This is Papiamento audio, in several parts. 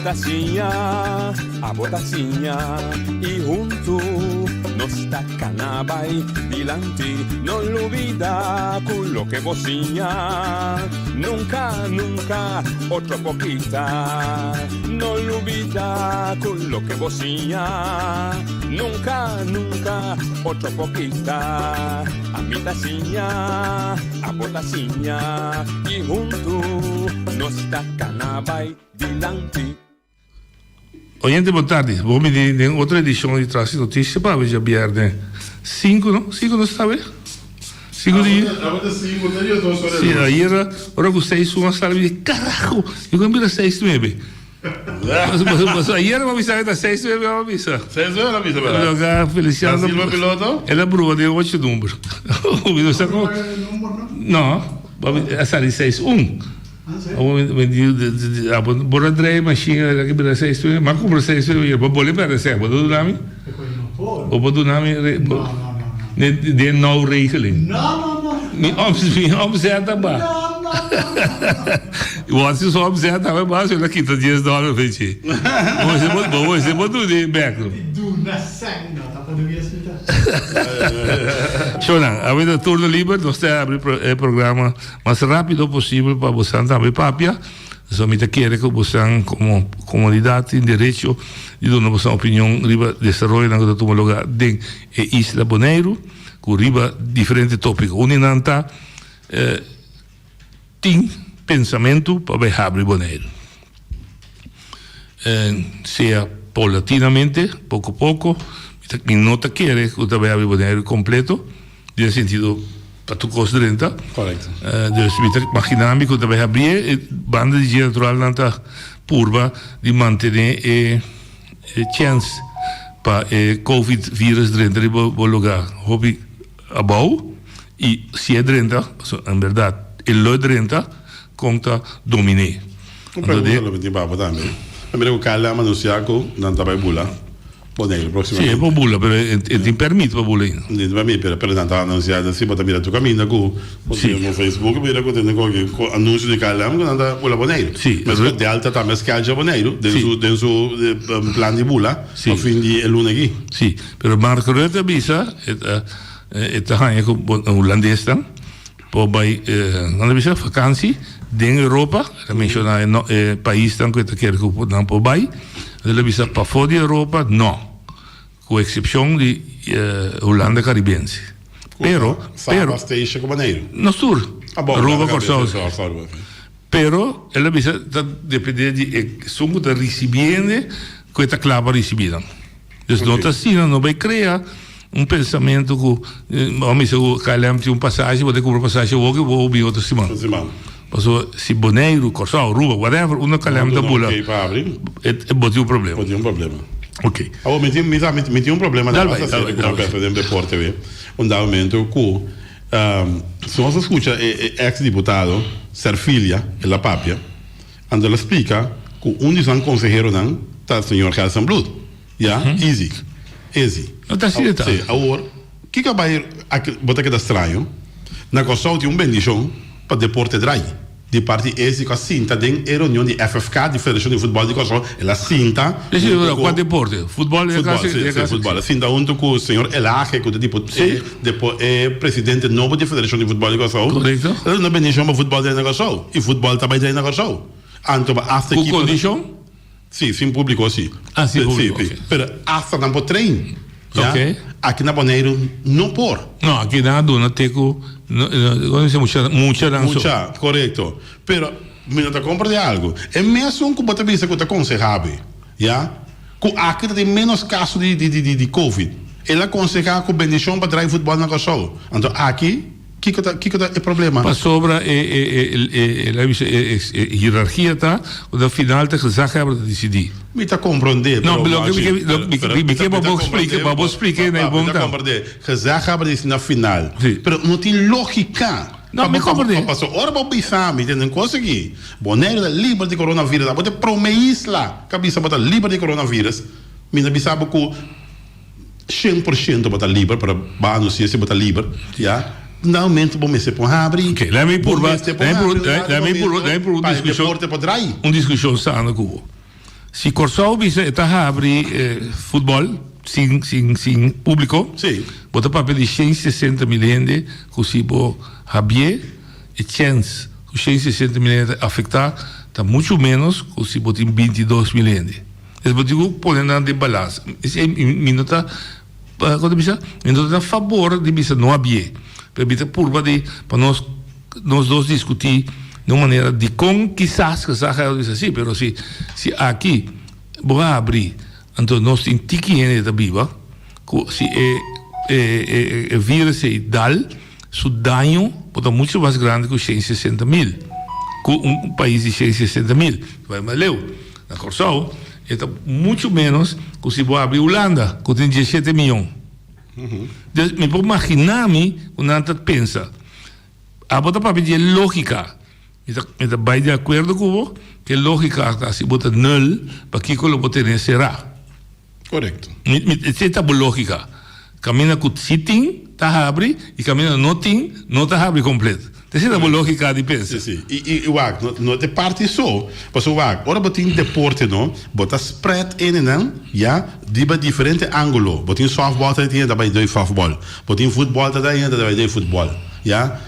ta siña, abo ta siña y huntu nos ta cana bay dilanti. No lubida cu loke bo siña nunca, nunca otro por kita. No lubida cu loke bo siña nunca, nunca otro por kita. Ami ta siña, abo ta siña y huntu nos ta cana bay dilanti. Oyente bon tardi, bo bini den otro edicion di Tras di Noticia pa awe djabierne sinku no? Sinku nos ta awe? Sinku di Si ayera ora ku seis un a sali mi di karaho mi kon bira seis nuebe Paso ayera bo a bisa ta seis nuebe bo a bisa. Seis nuebe el a bisa berdad. Loka Feliciano Da Silva piloto? El a brua den ocho number. Mi no sa kon. No, a sali seis un. Abo por a draai machine a bira seis nuebe, m'a cumpra seis nuebe ayer, bo bole perde sèn, bo ta duna mi? Bo por duna mi den nou regeling? Mi omzet a ba. Bo si su omzet tambe ba, si el a kita dies dòler fe dje. Bo mester por duna bèk. Shownan, awe ta turno liber, nos ta abri e programa Mas rapido posibel pa bosan tambe papia, pasobra mi ta kere ku bosan komo komunidat tin derecho di duna bosan opinion riba desaroyonan ku ta tuma luga den e isla Boneiru ku riba diferente topiko. Un di nan ta tin pensamentu pa bai habri Boneiru, sea poulatinamente, poko poko, mi no ta kere ku ta bai habri Boneiru kompleto. Den sentido pa tur kos drenta. Correcto. Dus mi ta imagina mi ku ta bai habrié e banda di dje natural nan ta purba di mantene e chèns pa e covid virus drenta riba bo lugá hopi abou i si e drenta pasobra en bèrdat e lo drenta kon ta dominé. Un pregunta lo mi tin pa bo tambe. Mi mira ku KLM anunsiá ku nan ta bai bula. Boneiru próximamente. Sí, e por bula, pero e tin permit pa bula ainda. E tin permit, pero pero nan ta anuncia si bo ta mira tur caminda cu bo Sí. tin Facebook mira cu tin cualkier anuncio di KLM cu nan ta bula Boneiru. Sí. Mescos Delta tambe schedule Boneiru den Sí. su den su plan di bula Sí. pa fin di e luna aki. Sí, pero Mark Rutte a bisa e ta e ta haña cu Hulandesnan Por bai nan ta bisa vakansi den Europa, el a menciona e no e paisnan cu e ta kere cu nan por bai, el a bisa pafó di Europa no, cu excepcion di Hulanda Caribense. Pero, pero. Saba, Statia cu Boneiru. Nos tur. Aruba, Corsou. Pero el a bisa ta depende di esun cu ta ricibiende cu e ta cla pa ricibi nan. Dus no ta asina, no bay crea un pensamento cu bo mester cu KLM tin un pasashi, bo ta cumpra pasashi awor cu bo bin otro siman. Pasobra si Boneiru, Corsou, Aruba, whatever, unda KLM ta bula, e bo tin un problema. Bo tin un problema. Ok. Awor mi tin, mi sa, mi tin un problema Dal bay, dal bay, dal bay. Den deporte be, un dado momento cu si nos a scucha e ex diputado Serfilia, el a papia, anto el a splica cu un di su nan conseheronan ta señor Gelsenbloed. Ya, easy, easy. No ta asina ta. Sí, awor, kiko a bai aki bo ta keda straño? Na Kòrsou tin un bendishon pa deporte drai. Di parti Easy ku a sinta den e reunion di FFK, di Federashon di Futbòl di Kòrsou, el a sinta Esei huntu ku. kua deporte? Futbòl? Futbòl, sí, sí, futbòl. A sinta huntu ku señor Elhage ku ta tipo e depo e presidente nobo di Federashon di Futbòl di Kòrsou. Korekto. El a duna bendishon pa futbòl drai na Kòrsou. I futbòl ta bai drai na Kòrsou. Anto pa asta Ku ekipo. kondishon? Sí, sin público sí. Ah, sin público, Sí, sí. ok. Pero hasta nan por train. Ya? Ok. Aki na Boneiru no por. No, aki nan a duna te ku, no, no, komo dice mucha, muchanan so. Mucha, korekto. Pero mi no ta komprende algu. E mesun ku bo ta bisa ku ta konsehabe, ya, ku aki ta tin ménos kaso di, di, di, di covid. El a konsehá ku bendishon pa drai futbòl na Kòrsou. Anto aki. Kiko ta kiko ta e problema? Pasobra e e e e e laat mi bisa e e hierarchia ta ku na final ta gezaghebber ta disidí. Mi ta komprondé, No, pero loke mi ke pero mi pero mi mi ke ta pa mi ta bo splika komprondé pa bo splika na e mi bon ta ta. komprondé gezaghebber ta disidí na final. Sí. Pero no tin lógika. No, Pa mi bo pa komprondé. pasobra ora bo bisa mi tende un kos aki, Boneiru ta liber di coronavirus, abo ta e promé isla ku a bisa bo ta liber di coronavirus, mi ta bisa bo ku. 100% bo ta liber, pero ba anuncia si bo ta liber, ya. Na momento bo mester por habri. Ok, laat mi Bo purba, mester por laat mi habri purba, un laat mi purba, momento laat mi purba un pa e discusion, deporte por draai. un discusion sano cu bo. Si Kòrsou bisa e ta habri futbòl sin sin sin públiko, bo ta papia di 160 mil hende ku si bo habié e chèns ku 160 mil hende ta afektá ta muchu ménos ku si bo tin 22 mil hende. Es bo tin ku pone nan den balansa. Esei mi no ta kon ta bisa? Mi no ta na fabor di bisa no habié, pero mi ta purba di pa nos Nos dos diskutí di un manera dikon kisas kisas a bisa si, pero si si aki bo a habrí anto nos tin tiki hende ta biba ku si e e e virus ei dal su daño por ta mucho mas grandi ku shen sesenta mil ku un pais di shen sesenta mil. Bai mas leu na Kòrsou e ta mucho menos ku si bo habri Hulanda ku tin diesshete miyon. Dus mi por maginá mi ku nan ta pensa. Abo ta papia di e lógika. Mi ta mi ta bai di akuerdo ku bo ku e lógika ta si bo ta nul, pakiko lo bo tene será? Korekto. Mi mi esei ta bo lógika. Kaminda ku si tin ta habri i kaminda no tin no ta habri kompleto. Esei ta bo lógika di pensa. Sí, sí. I i wak, no no ta e parti so. Pasobra wak, ora bo tin deporte no, bo ta spread enenan ya riba diferente ángulo. Bo tin sòftbòl ta tin hende ta bai doi sòftbòl. Bo tin futbòl ta tin hende ta bai doi futbòl. Ya.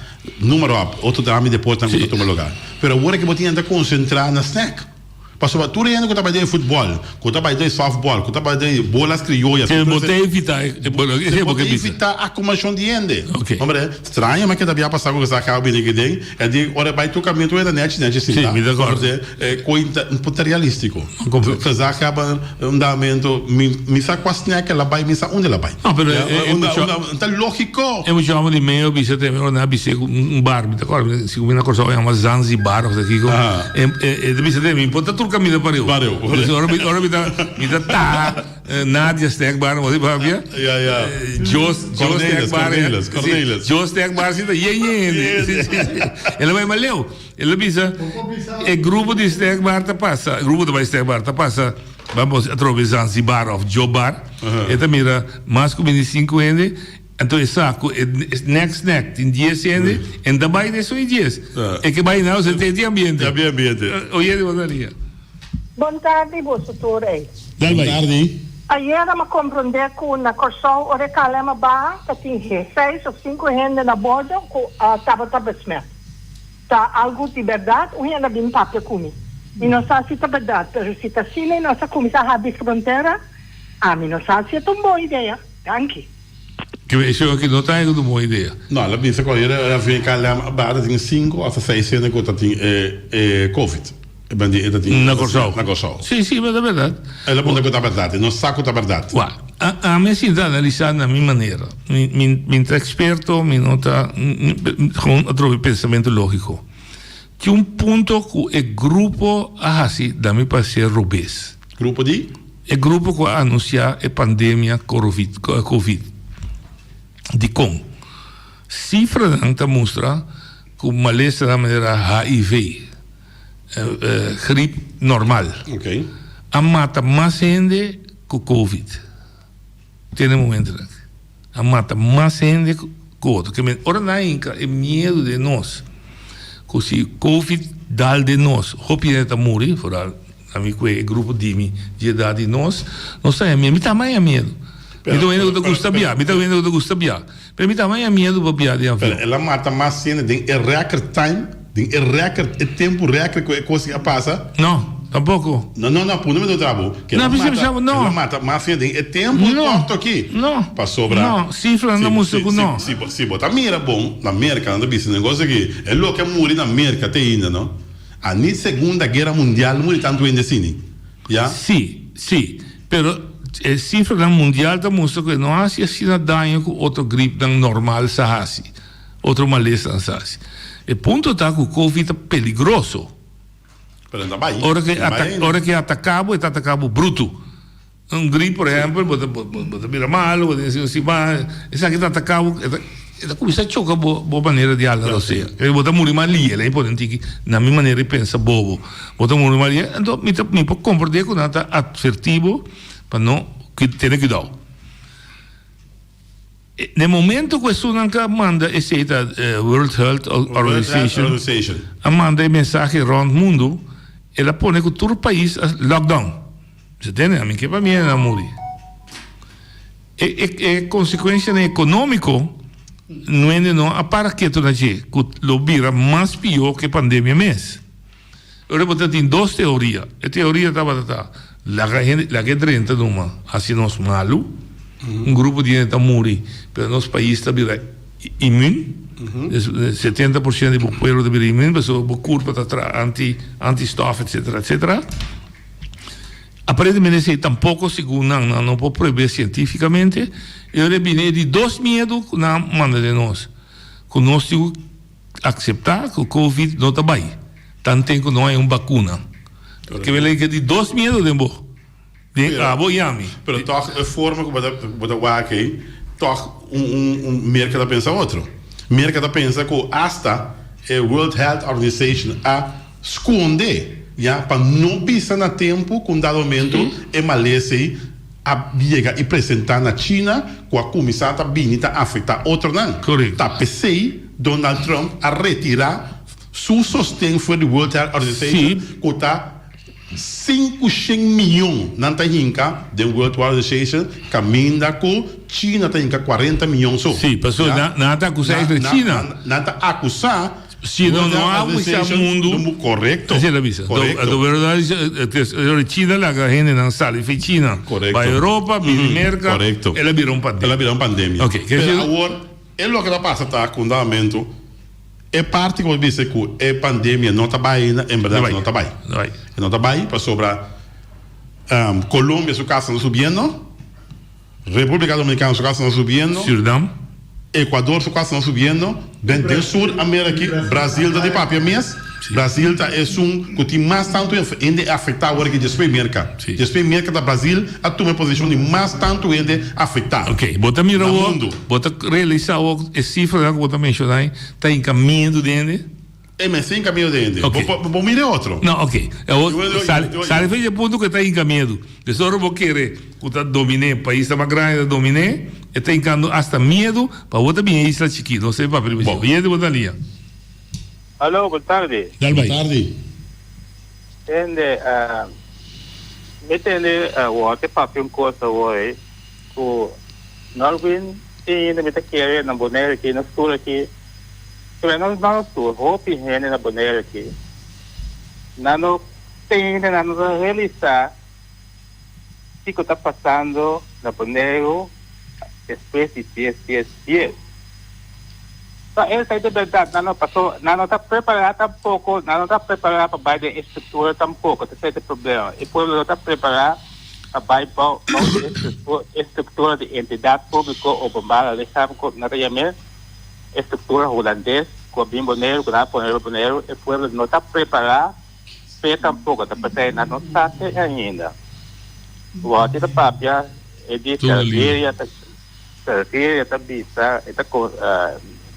Numa ròp, otro tambe deportenan ku ta tuma lugá. Pero awor aki bo tin hende ta konsentrá na snack. Pasobra tur hende ku ta bai den futbòl, ku ta bai den sòftbòl, ku ta bai den bolas krioyas, ku bo ta evitá e bo bo ta evitá akumulashon di hende. Hombre, straño mi a keda bia pasá ku kisa kaba bini aki den, e di ora e bai tur kaminda tur hende nèchi nèchi sintá. Sí, mi ta kòrda. E koi ta un punto realístiko. Kisa kaba un damentu, mi mi sa kua snèk el a bai, mi sa unda el a bai. No, pero e mucha. Ta lógiko. E mucha hòmber di meo bisa te mi ora nan a bis'é ku un bar, mi ta kòrda, si ku mi na Kòrsou a yama Zanzibar òf ta kiko. E ta bisa te mi por ta tur kaminda pareu. Pareu. Pues ora mi ora mi ta mi ta taha Nadia Snack Bar bo papia. Ya ya. Jos Jos Snack Bar. Cornelis Cornelis. Jos Snack Bar si ta yen yen hende. Si si si. El a bai mas leu. El a bisa e grupo di snack bar ta pasa, e grupo ta bai snack bar ta pasa bamos atrobe Zanzibar of Joe Bar. E ta mira mas ku 25 hende. Anto e sa ku e next snack tin dies hende, e no ta bai den esun e dies. E ke bai na e tin ambiente. Ta bin ambiente. Oye di bo lia. Bon tardi boso tur ey. Dal bai. Bon tardi. Ayera m'a comprende cu na Corsou ora e KLM a baha ta tin seis of cinco hende na bordo cu a tabata besmet. Ta algo di berdad? Un hende a bin papia cu mi. Mi no sa si ta berdad, pero si ta asina y nos a cuminsa habri frontera, ami no sa si e ta un bon idea. Danki. Ke esei aki no ta algu bon idea. No, el a bisa ku ayer e avion KLM a bata tin sinku hasta seis hende ku ta tin e e covid. E bandi e ta tin Na Kòrsou. Na Kòrsou. Sí, sí, ta bèrdat. El a punta ku ta bèrdat. E no sa ku ta bèrdat. Wak, ami a sinta analisá na mi manera. Mi mi mi ta eksperto, mi no ta gewoon atrobe pensamentu lógiko. Tin un punto ku e grupo a hasi na mi pareser robes. Grupo di? E grupo ku a anunsiá e pandemia korovid, covid. Dikon? Sifranan ta mustra ku malesanan manera HIV, grip normal, a mata mas hende ku covid. Te na e momentonan aki. A mata mas hende ku otro. Ke men ora nan a hinka e miedu den nos ku si covid dal den nos hopi hende ta muri, foral ami ku e grupo di mi di edat di nos, nos ta haña miedu. Mi tambe a haña miedu. Mi ta un hende ku ta gusta bia, mi ta un hende ku ta gusta bia. Pero mi tambe a haña miedu pa bia den avion. Pero el a mata mas hende den e record time. Den e record, e tempu record ku e kos a pasa. No, tampoko. No, no, no, punda mi no trabu. Ke No, el a bisa, mata, bisa, el no. a mata mas hende den e tempu No, korto aki. no, Pasobra. no, sifranan si ta mustra si ku si no. si bo si bo ta mira bon, na Merka nan ta bisa nan kos aki, e loke a muri na Merka te ainda no. A ni Segunda Guera Mundial muri tantu hende asini. Ya. Sí, sí, pero e sifranan mundial ta mustra ku e no hasi asina daño ku otro gripnan normal sa hasi. Otro malesanan sa hasi. E punto ta ku covid ta peligroso. Pero no ta bai. Ora ke ora ke ataka bo e ta ataka bo brutu. Un grip por ehempel bo ta bo ta bira malo bo tin un siman esaki ta ataka bo e ta e ta kuminsa choka bo bo manera di hala rosea. Bo ta muri mas lie lei pone un tiki na mi manera di pensa bobo. Bo ta muri mas lie anto mi ta mi por komprende ku nan ta atverti bo pa no tene kuidou. Den momento ku esunnan ka manda esei ta World Health Organization a manda e mensahe rònt mundu, el a pone ku tur pais a lockdown. Bo tende? Ami ke pa mi hendenan muri. E e e konsekuensianan ekonómiko no hende no a para ketu na dje ku lo bira mas pió ku e pandemia mes. Ora bo ta tin dos teoria. E teoria tabata ta laga hende laga e drenta numa hasi nos malu, un grupo di hende ta muri pero nos pais ta bira imün, 70% di bo pueblo ta bira imün pasobra bo kurpa ta traha anti antistof etcetera etcetera. Aparentemente esei tampoko segun nan nan no por prueb'é sientifikamente. E ora e bini e di dos miedu ku nan a manda den nos ku nos tin ku Akseptá ku covid no ta bai tanten ku no hay un bakuna. Ke belen ke di dos miedu den bo, den abo i ami. Pero tòg e forma ku bo ta bo ta wak ei, tòg un un un Merka ta pensa otro. Merka ta pensa ku asta e World Health Organization a skonde ya pa no bisa na tempu ku un dado momento e malesa ei a yega i presentá na China ku a kuminsá ta bini ta afektá otronan. Ta p'esei Donald Trump a retirá su sosten for di World Health Organization ku ta 500 mion nan ta hinka den World Health Organization kaminda ku China ta hinka 40 mion so. Sí, pasobra nan ta akusá esei China. Nan ta akusá. Si no no a avisá mundu. Korekto. Así el a bisa. Korekto. China laga hendenan sali fi China. Korekto. Bai Europa, bini Merka. Korekto. El a bira un pandemia. El a bira un pandemia. Ok. Pero awor e loke ta pasa ta ku un dado momento e parti ku bo bisa ku e pandemia no ta bai ainda, en bèrdat no ta bai. No bai. E no ta bai pasobra Colombia su kasonan ta subiendo. Republica Dominicana su casonan subiendo. Surinam. Ecuador su casonan subiendo. Den den Sur America aki Brasil ta di papia mes. Brasil ta esun cu tin mas tanto hende afecta awor aki despues Merca. Despues Merca ta Brasil a tuma e posicion di mas tanto hende afecta Ok, bo ta mira na awor, mundo. bo ta realisa awor e cifranan cu bo ta menciona ahi ta hinca miedo den hende? E mester hinca miedo den hende. Ok. Bo bo mira e otro. No, ok. Awor, sali, sali fecha e punto cu e ta hinca miedo. Des ora bo kere cu ta dominé, pais ta mas grandi ta dominé, e ta hincando hasta miedo pa bo ta bin e isla chikito. No sé papia di bo. Yende bo ta lia. Alo, bon tardi. Dal bai. Bon tardi. Tende, mi tende awor te papia un cos awor ei cu Norwin tin ainda mi ta kere na Bonaire aki, nos tur aki. Pero no nos tur, hopi hende na Bonaire aki nan no tende, nan no ta realisa kiko ta pasando na Boneiru despues di dies dies dies. Pa esei de berdad nan no paso nan no ta prepara tampoco, nan no ta prepara pa bai den e struktura tampoco, ta esei ta e problema. E pueblo no ta prepara pa bai bou bou di e struktura di entidat publico openbare lichaam ku nan ta yam'e. E struktura hulandes ku a bin Boneiru, ku nan a pone riba Boneiru, e pueblo no ta prepará p'e tampoko. Ta p'esei nan no sa te ainda. Wòrdi ta papia, e di Serviria ta Serviria ta bisa, e ta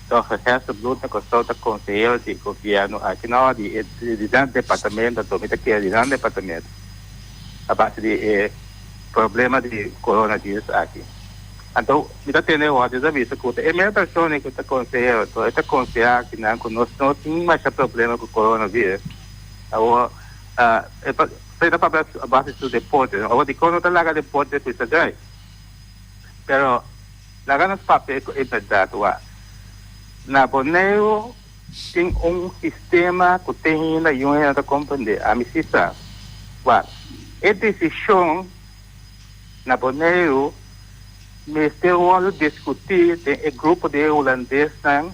Dòkter Hesselbloed na Kòrsou ta konsehero di gobièrnu aki no, di e di nan departamento, anto mi ta kere di nan departamento a base di e problema di coronavirus aki. Anto mi ta tende Rodney ta bisa ku ta e mero persona ku ta konsehero, anto e ta konsehá kinan ku nos no tin masha problema ku coronavirus. Awor e pa e ta papia a base di su deporte. Awor dikon no ta laga deporte ku sa drai? Pero laga nos papia ku e bèrdat wak. Na Boneiru tin un sistema ku te hinda yun hende no ta komprendé. Ami si sa. Wak, e desishon. Na Boneiru mester wòrdu diskutí den e grupo di e hulandesnan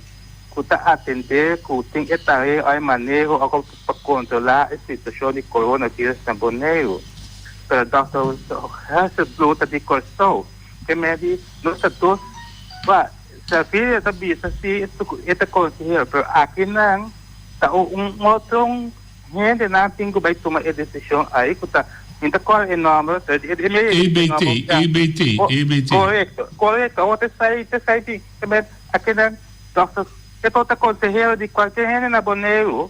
ku ta atendé ku tin e tarea òf e maneho òf pa kontrolá e situashon di coronavirus na Boneiru. Pero dòkter Hesselbloem ta di Kòrsou. Ke medi nos ta dos ba Servilia ta bisa si e ta konsehero pero akinan ta un otro. Hendenan tin ku bai tuma e desishon ai ku ta, mi ta kòrda e nòmber, pero e e mei e nòmber EBT, EBT, EBT. Korekto, korekto. Awor ta esei, ta esei di, ta mei akinan dòkter, e por ta konsehero di kualke hende na Boneiru,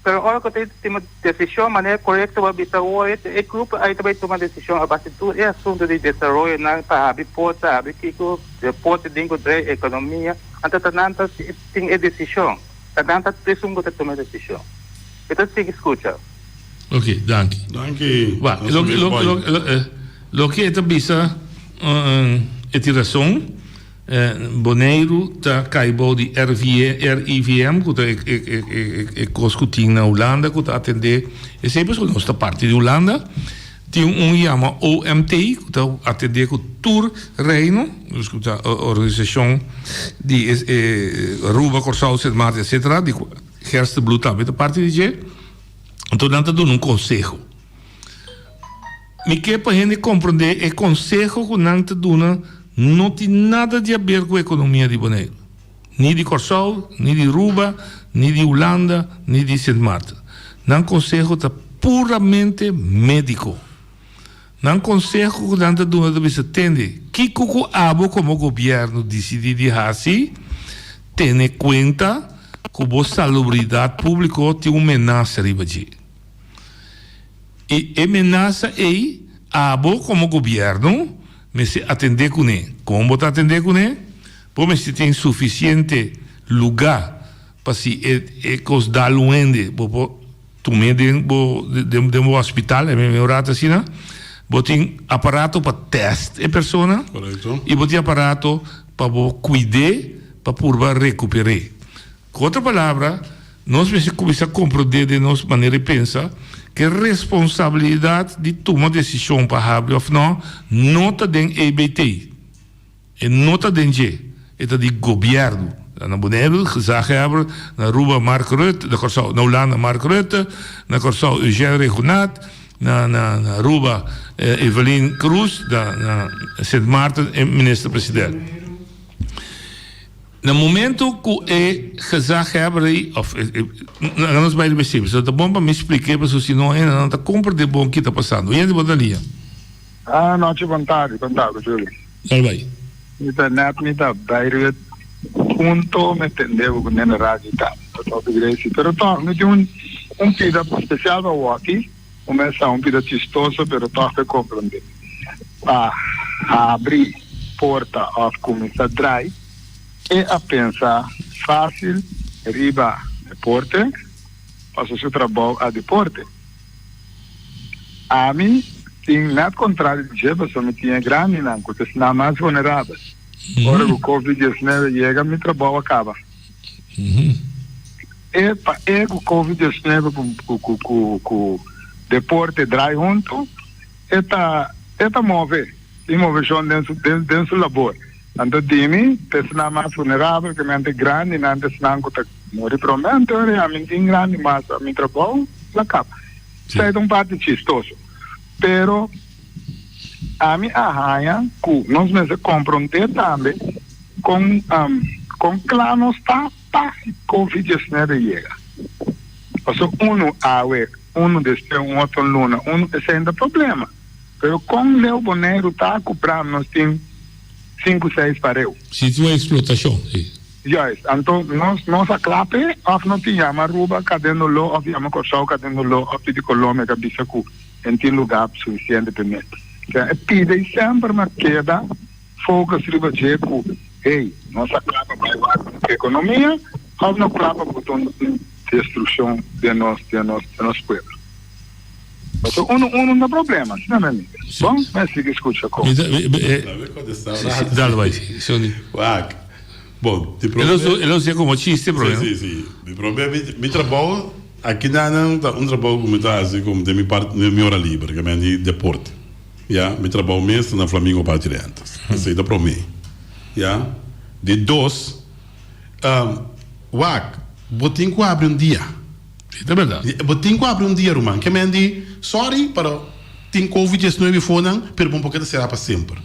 pero ora ku ta tuma desishon manera korekto bo a bisa awor e e grupo ai ta bai tuma desishon a base tur e asuntu di desaroyonan pa habri porta, habri kiko, deporte den ku drei ekonomia, anto ta nan ta tin e desishon. Ta nan ta esun ku ta tuma e desishon. Mi ta sigui skucha. Ok, danki. Danki. Wak, loke, loke, loke, loke e ta bisa, e tin rason. Boneiru ta kai bou di RIVM, ku ta e kos ku tin na Hulanda ku ta atendé esei, pasobra nos ta parti di Hulanda. Tin un yama OMT ku ta atendé ku tur reino, dus ku ta organisashon di Aruba, Kòrsou, Sint Maarten etsetera, di ku Gerstenbluth tambe ta parti di dje. Anto nan ta duna un konseho. Mi ke pa hende komprondé e konseho ku nan ta duna no tin nada di aber ku ekonomia di Boneiru, ni di Kòrsou, ni di Ruba, ni di Hulanda, ni di Sint Maarten. Nan konseho ta puramente médiko. Nan konseho ku nan ta duna ta bisa, Tende, kiko ku abo komo gobièrnu disidí di hasi, tene kuenta ku bo salubridat públiko tin un menasa riba dje. I e menasa ei abo komo gobièrnu mester atendé kuné. Kon bo ta atendé kuné? Bo mester tin sufisiente lugá pa si e e kos dal un hende bo por tum'é den bo den bo hospital e mesmo rato asina. Bo tin aparato pa tèst e persona i bo tin aparato pa bo kuid'é pa purba rekuper'é. Ku otro palabra, nos mester kuminsá komprondé den nos manera di pensa ku e responsabilidat di tuma desishon pa habri òf nò, no ta den EBT. E no ta den dje, e ta di gobièrnu. Na Boneiru, gezaghebber, na Aruba, Mark Rutte, na Kòrsou, na Hulanda, Mark Rutte, na Kòrsou, Eugène Rhuggenaath, na na Aruba, Evelyn Croes, na na Sint Maarten, e minister-president. Na momento ku e gezaghebber ei of e laga nos bai riba esei pasobra ta bon pa mi splik'é pasobra si no hende nan ta komprendé bon ki ta pasando. Yende bo ta lia. Ah nochi bon tardi bon tardi Julio. Dal bai. Mi ta net mi ta bai riba e punto mi tende bo ku nene radio ta ta topi Gracie pero tòg mi tin un un pida spesial pa wòki un mesa un pida chistoso pero tòg ta komprendé pa habri porta òf kuminsá drai. E a pensa fácil riba deporte, paso su trabou a deporte. Ami tin net contrario di dje, paso mi tin e grandinan cu ta esnan mas vulnerabel. Ora cu Covid diesnuebe yega, mi trabou a caba. E pa e cu Covid diesnuebe cu deporte draai hunto, e ta e ta move, tin movecion den su den su labor. Anto di mi, ta esnan mas vulnerabel, ke mente grandinan ta esnan ku ta muri promé. Anto ora ya mi tin grandi mas, mi trabou la kaba. Esei ta un parti chistoso. Pero ami a haña ku nos mester komprondé tambe kon kon kla nos ta pa si covid diesnuebe yega. Pasobra unu awe, unu despues un otro luna, unu, esei no ta problema. Pero kon leu Boneiru ta ku Bram nos tin sinku seis pareu. Si tin un eksplotashon, si. Juist, anto nos nos a kla p'e òf nos tin yama Aruba ka den doló òf yama Kòrsou ka den doló òf pidi Colombia ka bisa ku en tin lugá sufisiente p'e mes. Osea e pida i semper mas keda focus riba dje ku hey nos a kla pa bai wak nos ekonomia òf no kla pa buta un destrukshon den nos den nos den nos pueblo. Pasobra unu unu no problema, asina mi amiga. Bon, mi sigui skucha kon. Dale bai, Sony. Wak. Bon, di prome. El lo hacía como chiste, pero. Si, si, si. Di prome, mi, mi trabou aki nan ta un trabou ku mi ta hasi komo den mi part, den mi ora liber, ke men di deporte. Ya, mi trabou mes ta na Flamingo Party Rentals. Esei ta prome. Ya. Di dos, wak, bo tin ku habri un dia. Si ta berdad. Bo tin cu abri un dia ruman. Ke men di, sorry, pero tin covid diesnuebe fonan, pero bo no por keda sera pa semper.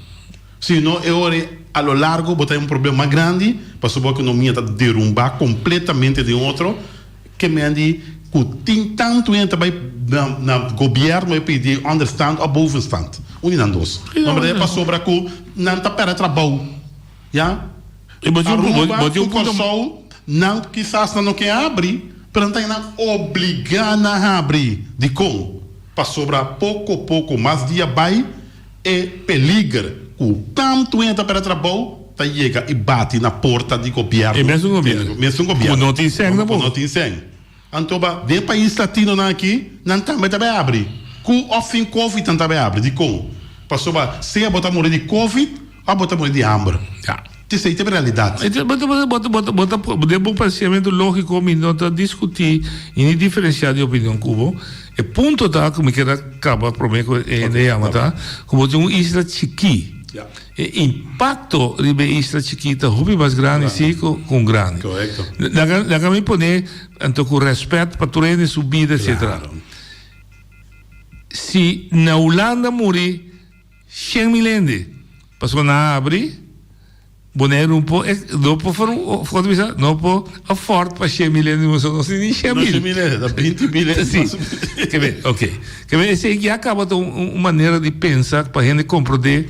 Si no e ora ei a lo largo bo ta un problema mas grandi, pasobra bo economia ta derumba completamente den otro. Ke men di cu tin tanto hende ta bay na na gobierno e pidi onderstand of bovenstand. Un di nan dos. No berdad pasobra cu nan ta perde trabou. Ya. Aruba ku Kòrsou nan kisas nan no ke habri pero nan ta nan obligá na habri. Dikon? Pasobra poko poko mas dia bai e peliger ku tantu hende ta pèrdè trabou ta yega i bati na porta di gobièrnu. E mesun gobièrnu. Mesun gobièrnu. Ku no tin sèn tampoco. Ku no tin sèn. Anto ba den pais latinonan aki nan tambe ta bay abri. Cu of sin covid nan ta bay abri. Dicon? Pasobra sea bo ta muri di covid of bo ta muri di hamber. Ja. Esey ta e realidad. Bo ta bo ta bo ta bo ta den bo pensamiento logico mi no ta discuti y ni diferencia di opinion cu bo. E punto ta cu mi kier a caba prome cu e hende yama ta cu bo tin un isla chiki. E impacto riba e isla chiki ta hopi mas grandi si cu un grandi. Correcto. Laga laga mi pone anto cu respet pa tur hende su bida etcetera. Si na Hulanda muri 100.000 hende pasobra nan a abri. Boneiru no por, no por for, kon ta bisa? No por afford pa 100.000 hende, pasobra nos tin ni 100.000. No 100.000 hende, ta 20.000 hende. Si, ke ben, ok. Ke ben, esei ya kaba ta un manera di pensa pa hende komprondé,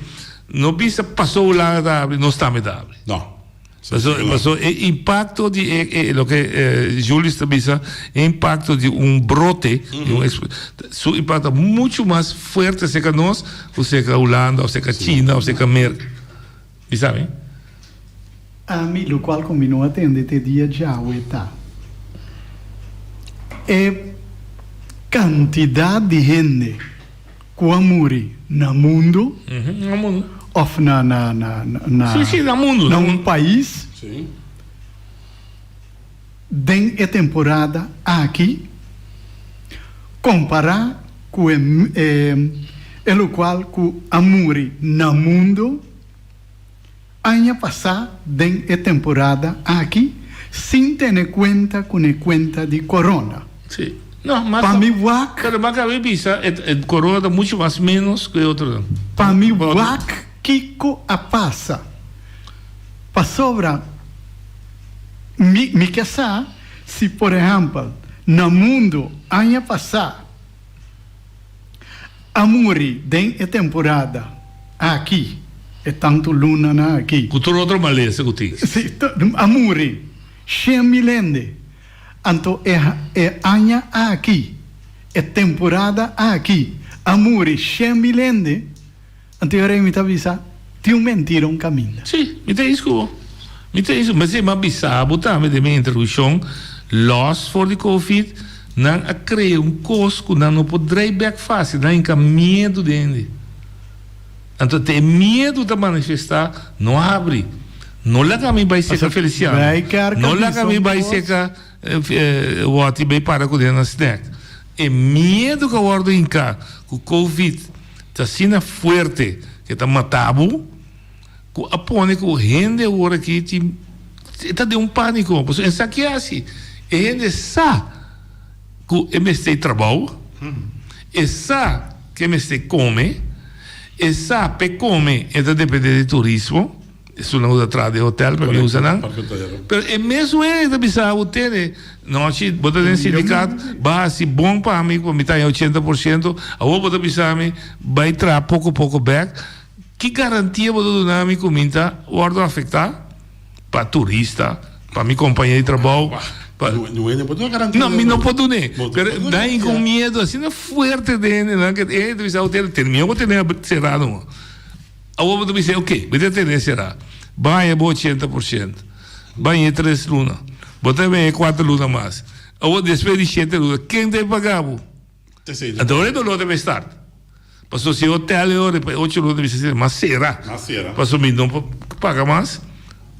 no bisa paso Hulanda ta habri, nos tambe ta habri. No. Paso, paso e impakto di e, e loke Julius ta bisa, e impakto di un brote, di un su impakto ta muchu mas fuerte serka nos ku serka Hulanda, of serka China, of serka Merka. Bisa mi. Ami, locual cu mi no a tende te dia djawe ta e cantidad di hende cu a muri na mundo of na na na na na un pais den e temporada aki compara cu e e locual cu a muri na mundo. Aña pasá den e temporada aki sin tene kuenta ku ne kuenta di korona. Sí. No, mas Pa mi wak. Pero bo acaba di bisa e e corona ta mucho mas menos cu e otronan. Pa mi wak kiko a pasa. Pasobra mi mi ke sa si por ehèmpel na mundu aña pasá. A muri den e temporada aki, e tantu lunanan aki. Ku tur otro malesa ku tin. Si, a muri 100.000 hende. Anto e e aña aki, e temporada aki, a muri 100.000 hende. Anto e rei mi ta bisa, Tin un mentira un caminda. Sí, mi ta is cu bo. Mi ta is cu bo. Mester mi a bisa bo tambe den mi introduccion, los for di covid, nan a crea un cos cu nan no por draai bek facil, nan hinca miedo den hende. Anto te e miedo ta manifesta, no habri, no laga mi bay seca Feliciano, no laga mi bay seca Watty bay para cu den na snack. E miedo cu a wordo hinca cu covid ta asina fuerte ke ta mata bo ku a pone ku hende awor aki tin e ta den un paniko pasobra e sa ke hasi e hende sa ku e mester trabou e sa ke mester kome e sa p'e kome e ta depende di turismo. Esunnan ku ta traha den hotel pa mi usa nan. Pero e mesun hende ta bisa bo tene, nochi bo ta den sindikat, bo a hasi bon pa mi ku mi ta haña 80%, awor bo ta bisa mi bai traha poko poko bek. Ki garantia bo ta duna mi ku mi ta wòrdu afektá pa turista, pa mi kompañer di trabou? No, mi no por dun'é. Pero nan hinka un miedu asina fuerte den hendenan ku e hende ta bisa bo tene, tene mihó bo tene será no. Awor bo ta bisa, ok, mi ta tene será. Baña bo 80%. Baña e tres luna. Bo ta baña e kuater luna mas. Awor despues di shete luna, ken ta paga bo? Anto ora e dolor ta bay start. Pasobra si e hotel e ora pa e ocho luna ta bisa asina, mas sera. Pasobra mi no por paga mas.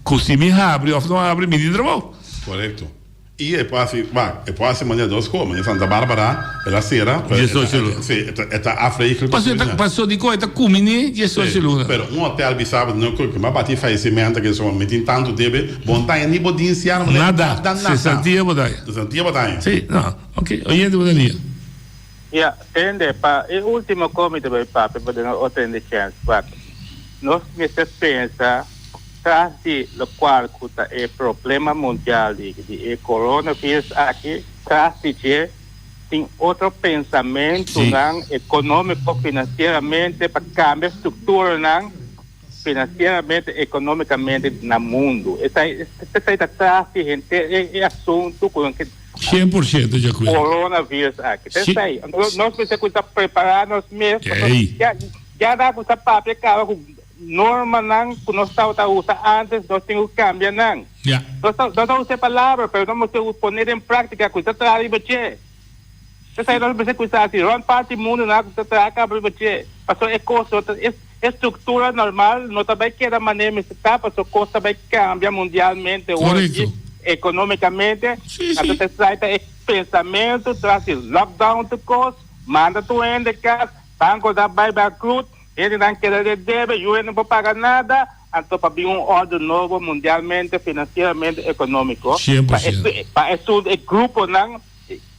Ku si mi habri of no habri, mi tin trabou. Korekto. I e por hasi, wak, e por hasi manera dos kos, manera Santa Barbara, el a sera, pero e ta, si, e ta, e ta afregel ku Paso e ta, paso dikon e ta kuminé diesocho luna. Pero un hotel bisa bo, no ku mi a bati fallecimento aki, so mi tin tantu debe, bo no ta haña ni bo dinsiano, bo no ta Nada, nada. sesantia bo ta haña. Sesantia bo ta haña. Si, no, ok, oyente bo ta lia. Ya, tende, pa e ultimo kos mi ta bai papia pa duna otro hende chèns, wak, nos mester pensa Tras di locual cu ta e problema mundial di di e coronavirus aki, tras di dje tin otro pensamentonan economico financieramente pa cambia structuranan financieramente economicamente na mundo. Esai esai ta tras di henter e e asunto cu nan ke 100% di acuerdo. coronavirus aki. Ta esai. Nos mester cuminsa prepara nos mes pasobra ya ya nan a cuminsa papia caba cu. Normanan ku nos tabata usa antes nos tin ku kambia nan. Nos ta nos ta usa e palabra pero nos mester pone den práktika ku ta traha riba dje. Esei nos mester kuminsá hasi rònt parti mundu nan a kuminsá traha kaba riba dje. Pasobra e kos no ta e struktura normal no ta bai keda manera mester ta pasobra kos ta bai kambia mundialmente awor aki ekonómikamente. Anto ta esei ta e pensamentu tras di lockdown tur kos, manda tur hende kas, banko ta bai bankrut. Hendenan keda den debe, yu hende no por paga nada, anto pa bin un orde nobo mundialmente, financieramente, economico, pa e pa esun e gruponan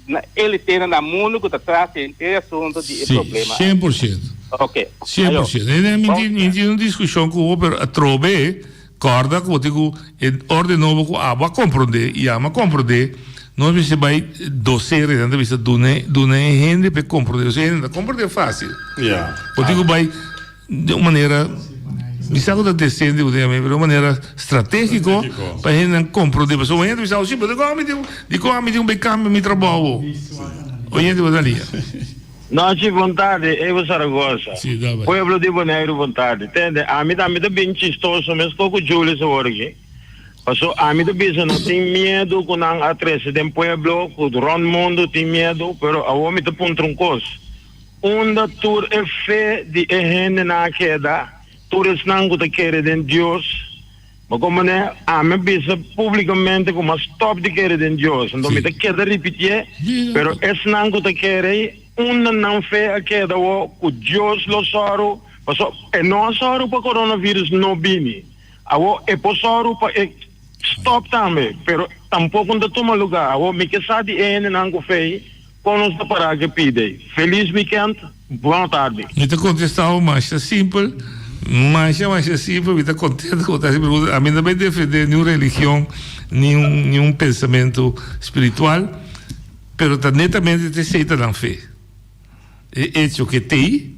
na elitenan na mundo cu ta tras di henter e asunto di e problema aki. Cien por ciento. Ok. Cien por ciento. Ayo. Mi tin mi tin un discusion cu bo, pero atrobe corda cu bo tin cu e orde nobo cu abo a comprende y amo a comprende, nos mester bay docere, nan ta bisa duna duna e hende pa e comprende, pasobra e hende no ta comprende facil. Bo tin cu bay den un manera, mi sa cu ta decente bo tin yama, pero un manera strategico pa e hendenan comprende, pasobra un hende ta bisa, si, pero dicon ami tin, dicon ami tin cu bay cambia mi trabao? Oyente bo ta lia. Nochi bon tardi, Evo Zaragoza. Sí, da bai. Pueblo di Boneiru bon tardi. Tende, ami tambe ta bin chistoso mesco cu Julius awor aki. Paso ami ta bisa no tin miedu cu nan a trece den pueblo, cu rond mundo tin miedu, pero awor mi ta puntra un cos. Unda tur e fe di e hendenan a keda, tur esnan cu ta kere den Dios? Bo komprendé? Ami a bisa públikamente ku mi a stòp di kere den Dios, anto mi ta keda ripitié, pero esnan ku ta kere, unda nan fe a keda awor ku Dios lo sòru? Pasobra e no a sòru pa coronavirus no bini, awor e por sòru pa e stòp tambe, pero tampoko no ta tuma lugá. Awor mi ke sa di e hendenan ku fe. Kon nos ta pará ke pide? Felis weekend, bona tardi. Mi ta contesta bo masha simpel, masha masha simpel, mi ta contento cu bo ta haci pregunta. Ami no ta bay defende ni un religion, ni un ni un pensamento spiritual, pero ta netamente ta esey ta nan fe. E hecho cu e t'ey.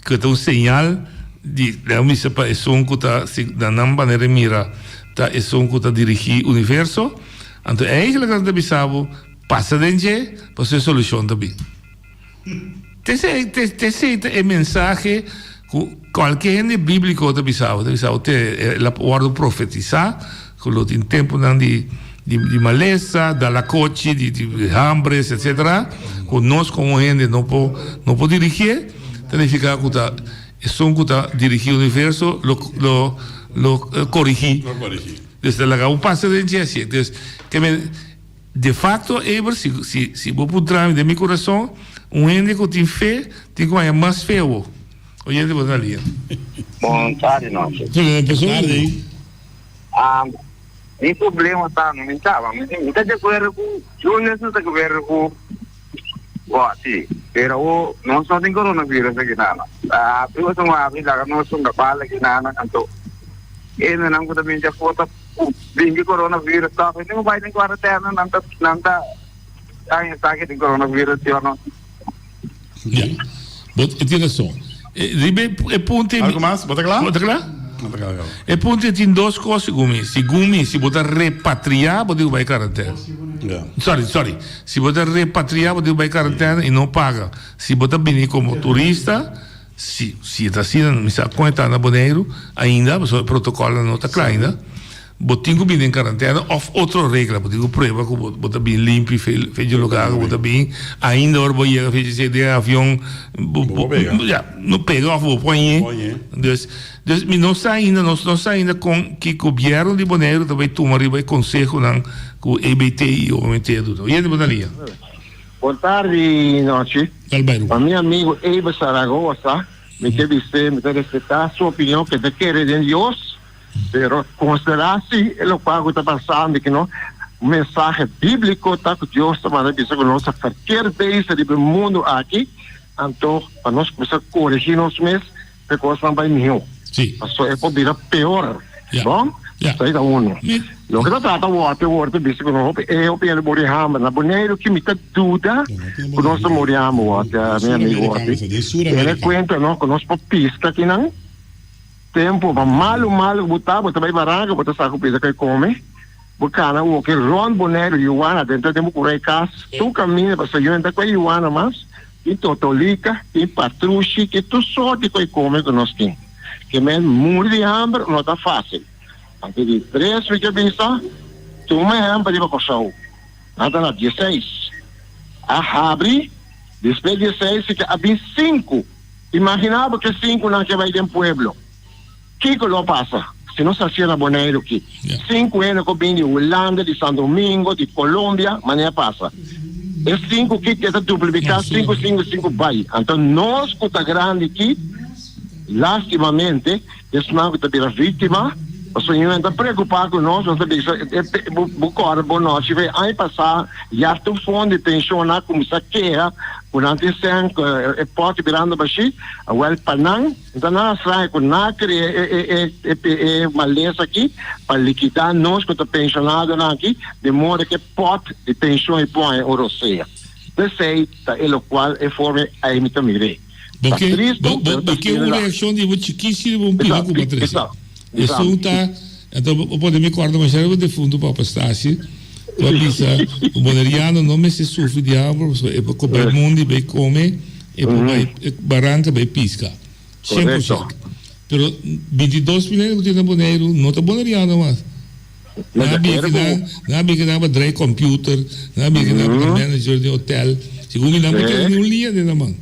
Ku ta un señal di nan bisa pa esun ku ta si na nan manera di mira ta esun ku ta dirigí universo. Anto eigenlijk nan ta bisa bo pasa den dje pasobra e solushon ta bin. T'esei t'esei ta e mensahe ku kualke hende bíbliko ta bisa bo. Ta bisa bo te el a wòrdu profetisá ku lo tin tempunan di di malesa, dalakochi, di di hambres etsetera ku nos komo hende no por no por dirigié. Ta nifiká ku ta esun ku ta dirigí universo lo lo lo korigí. Lo korigí. Dus ta laga bo pasa den dje así. Dus ke men de facto Eber si si si bo puntra mi den mi kurason un hende ku tin fe tin ku haña mas fe awor. Oyente bo ta lia. Bon tardi nochi. Tardi. Mi problema ta mi caba mi ta di acuerdo cu Julius no ta di acuerdo cu Botti pero awo nos no tin coronavirus aki nana habri boso no habri laga nos hunga bala aki nana anto hendenan cu ta bin di afo ta bin di coronavirus toh hende cu bay den cuarentena nan ta nan ta haña sa cu tin coronavirus si o no. Ya, bo tin rason. Riba e punto. Algo mas? Bo ta kla? Bo ta kla? No ta kla kaba. E punto tin dos kos segun mi. Segun mi, si bo ta repatriá, bo tin ku bai karantena. Ya. Sorry, sorry. Si bo ta repatriá, bo tin ku bai karantena i no paga. Si bo ta bini komo turista, si, si e ta asina, mi sa kon e ta na Boneiru ainda, pasobra e protokòlnan no ta kla ainda. Bo tin ku bini den karantena òf otro regla. Bo tin ku prueba ku bo bo ta bin limpi fe fe dje lugar ku bo ta bin. Ainda ora bo yega fe dje den avion bo Bo por pega. Ya, no pega òf bo por hañ'é. Por hañ'é. Dus, dus mi no sa ainda, nos no sa ainda kon ki gobièrnu di Boneiru ta bai tuma riba e konsehonan ku EBT i OMT a duna. Oyente bo ta lia. Bon tardi nochi. Dal bai Pa mi amigo Eber Zaragoza, mi ke bis'é mi ta respetá su opinion ke ta kere den Dios. Pero konsiderá si e lokual ku ta pasando ki no mensahe bíbliko ta ku Dios ta manda bisa ku nos ta verkeerd bezig riba e mundu aki, anto pa nos kuminsá koregí nos mes pa e kosnan bai mihó. Pasobra e por bira peor. Bon? Esei ta uno. Loke ta trata awor te awor ta bisa ku nos hopi e hopi hende muri hamber. Na Boneiru ki mi ta duda ku nos ta muri hamber awor, mi amigo awor. Tene kuenta no ku nos por piska kinan. Tempu pa malu malu ku bo ta, bo ta bai baranka, bo ta sa ku pida kai kome, bo kana woke rònt Boneiru, Yuwana, den ta den bo kura e kas, tur kaminda pasobra yu no ta kue Yuwana mas, tin totolika, tin patrushi, tin tur sorti koi kome ku nos tin. Ke men muri di hamber no ta fásil. Anto di tres mi ke bisa, tuma ehèmpel riba Kòrsou. Nan ta na dieseis. A habri, despues dieseis si ke a bin sinku. Imaginá bo ke sinkunan ke bai den pueblo. Kiko lo pasa si nos hacié na Boneiru ki? Sinku hende ku bin di Hulanda, di San Domingo, di Colombia, manera pasa. E sinku ki ke ta duplifiká sinku, sinku, sinku bai. Anto nos ku ta grandi ki, lastimamente, esnan ku ta bira víktima, pasobra ñu ta preokupá ku nos, nos ta bisa, bo kòrda bo nochi fe aña pasá ya tur fondo di penshon a kuminsá keha ku nan tin sèn, e pòt birando bashí. Awèl pa nan. Nta nada straño ku nan a krea e malesa aki pa likidá nos ku ta penshonadonan aki di moda ku e pòt di penshon e pon un rosea. P'esei ta e lokual e forma ei mi ta mir'é. Bo Ta ke tristu, bo pero bo ta ke un asina. reakshon di bo chikisi riba un pida ku bo a trese. Bisa, Esun ta, anto bo pone mi kòrda masha riba defuntu Papa Stasi ku a bisa un boneriano no mester sufri di hamber pasobra e por bai mundi bai kome, e por bai baranka bai piska. 100%. Pero 22 mil hende ku tin na Boneiru no ta boneriano mas. Nan a bin kinan, nan a bin kinan pa drai computer, nan a bin kinan pa ta manager di hotel. Segun mi nan por keda ni un liña den nan man.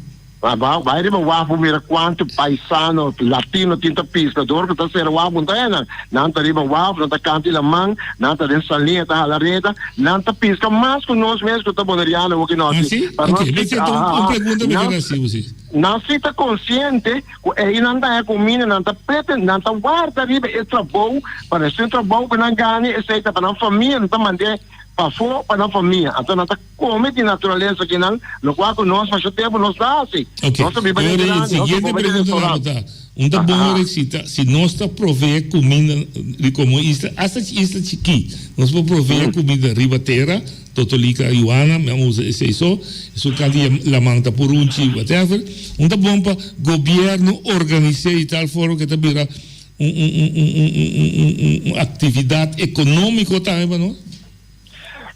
Bai riba waf bo mira kuantu paisano latino tin ta piska dor ku ta sera waf bo ta nan. Nan ta riba waf, nan ta kanti laman, nan ta den saliña ta hala reda, nan ta piska mas ku nos mes ku ta boneriano awor ki no Ah si? Pa nos Ok, si mester ta un pregunta mi ker hasi bo si. Nan si ta konsiente ku ei nan ta haña kuminda, nan ta preten, nan ta warda riba e trabou, pa resibi un trabou ku nan gana esei ta pa nan famia, nan ta mand'é pafó pa nan famia. Anto nan ta. Kome di naturalesa kinan, lokual ku nos masha tempu nos ta hasi. Ok, Nos ta biba den ora e grandi, nos ta siguiente kome den pregunta nan restaurant. ta, un ta bon ora si ta, si nos ta provee kuminda di komo isla, asta isla chikí, nos por provee kuminda riba tera, Totolika, Yuana, mi a usa esei so, esun kanti ya laman ta purunchi, whatever, un ta bon pa gobièrnu organis'é di tal forma ku e ta bira un un un un un un un un un aktividat ekonómiko tambe pa nos?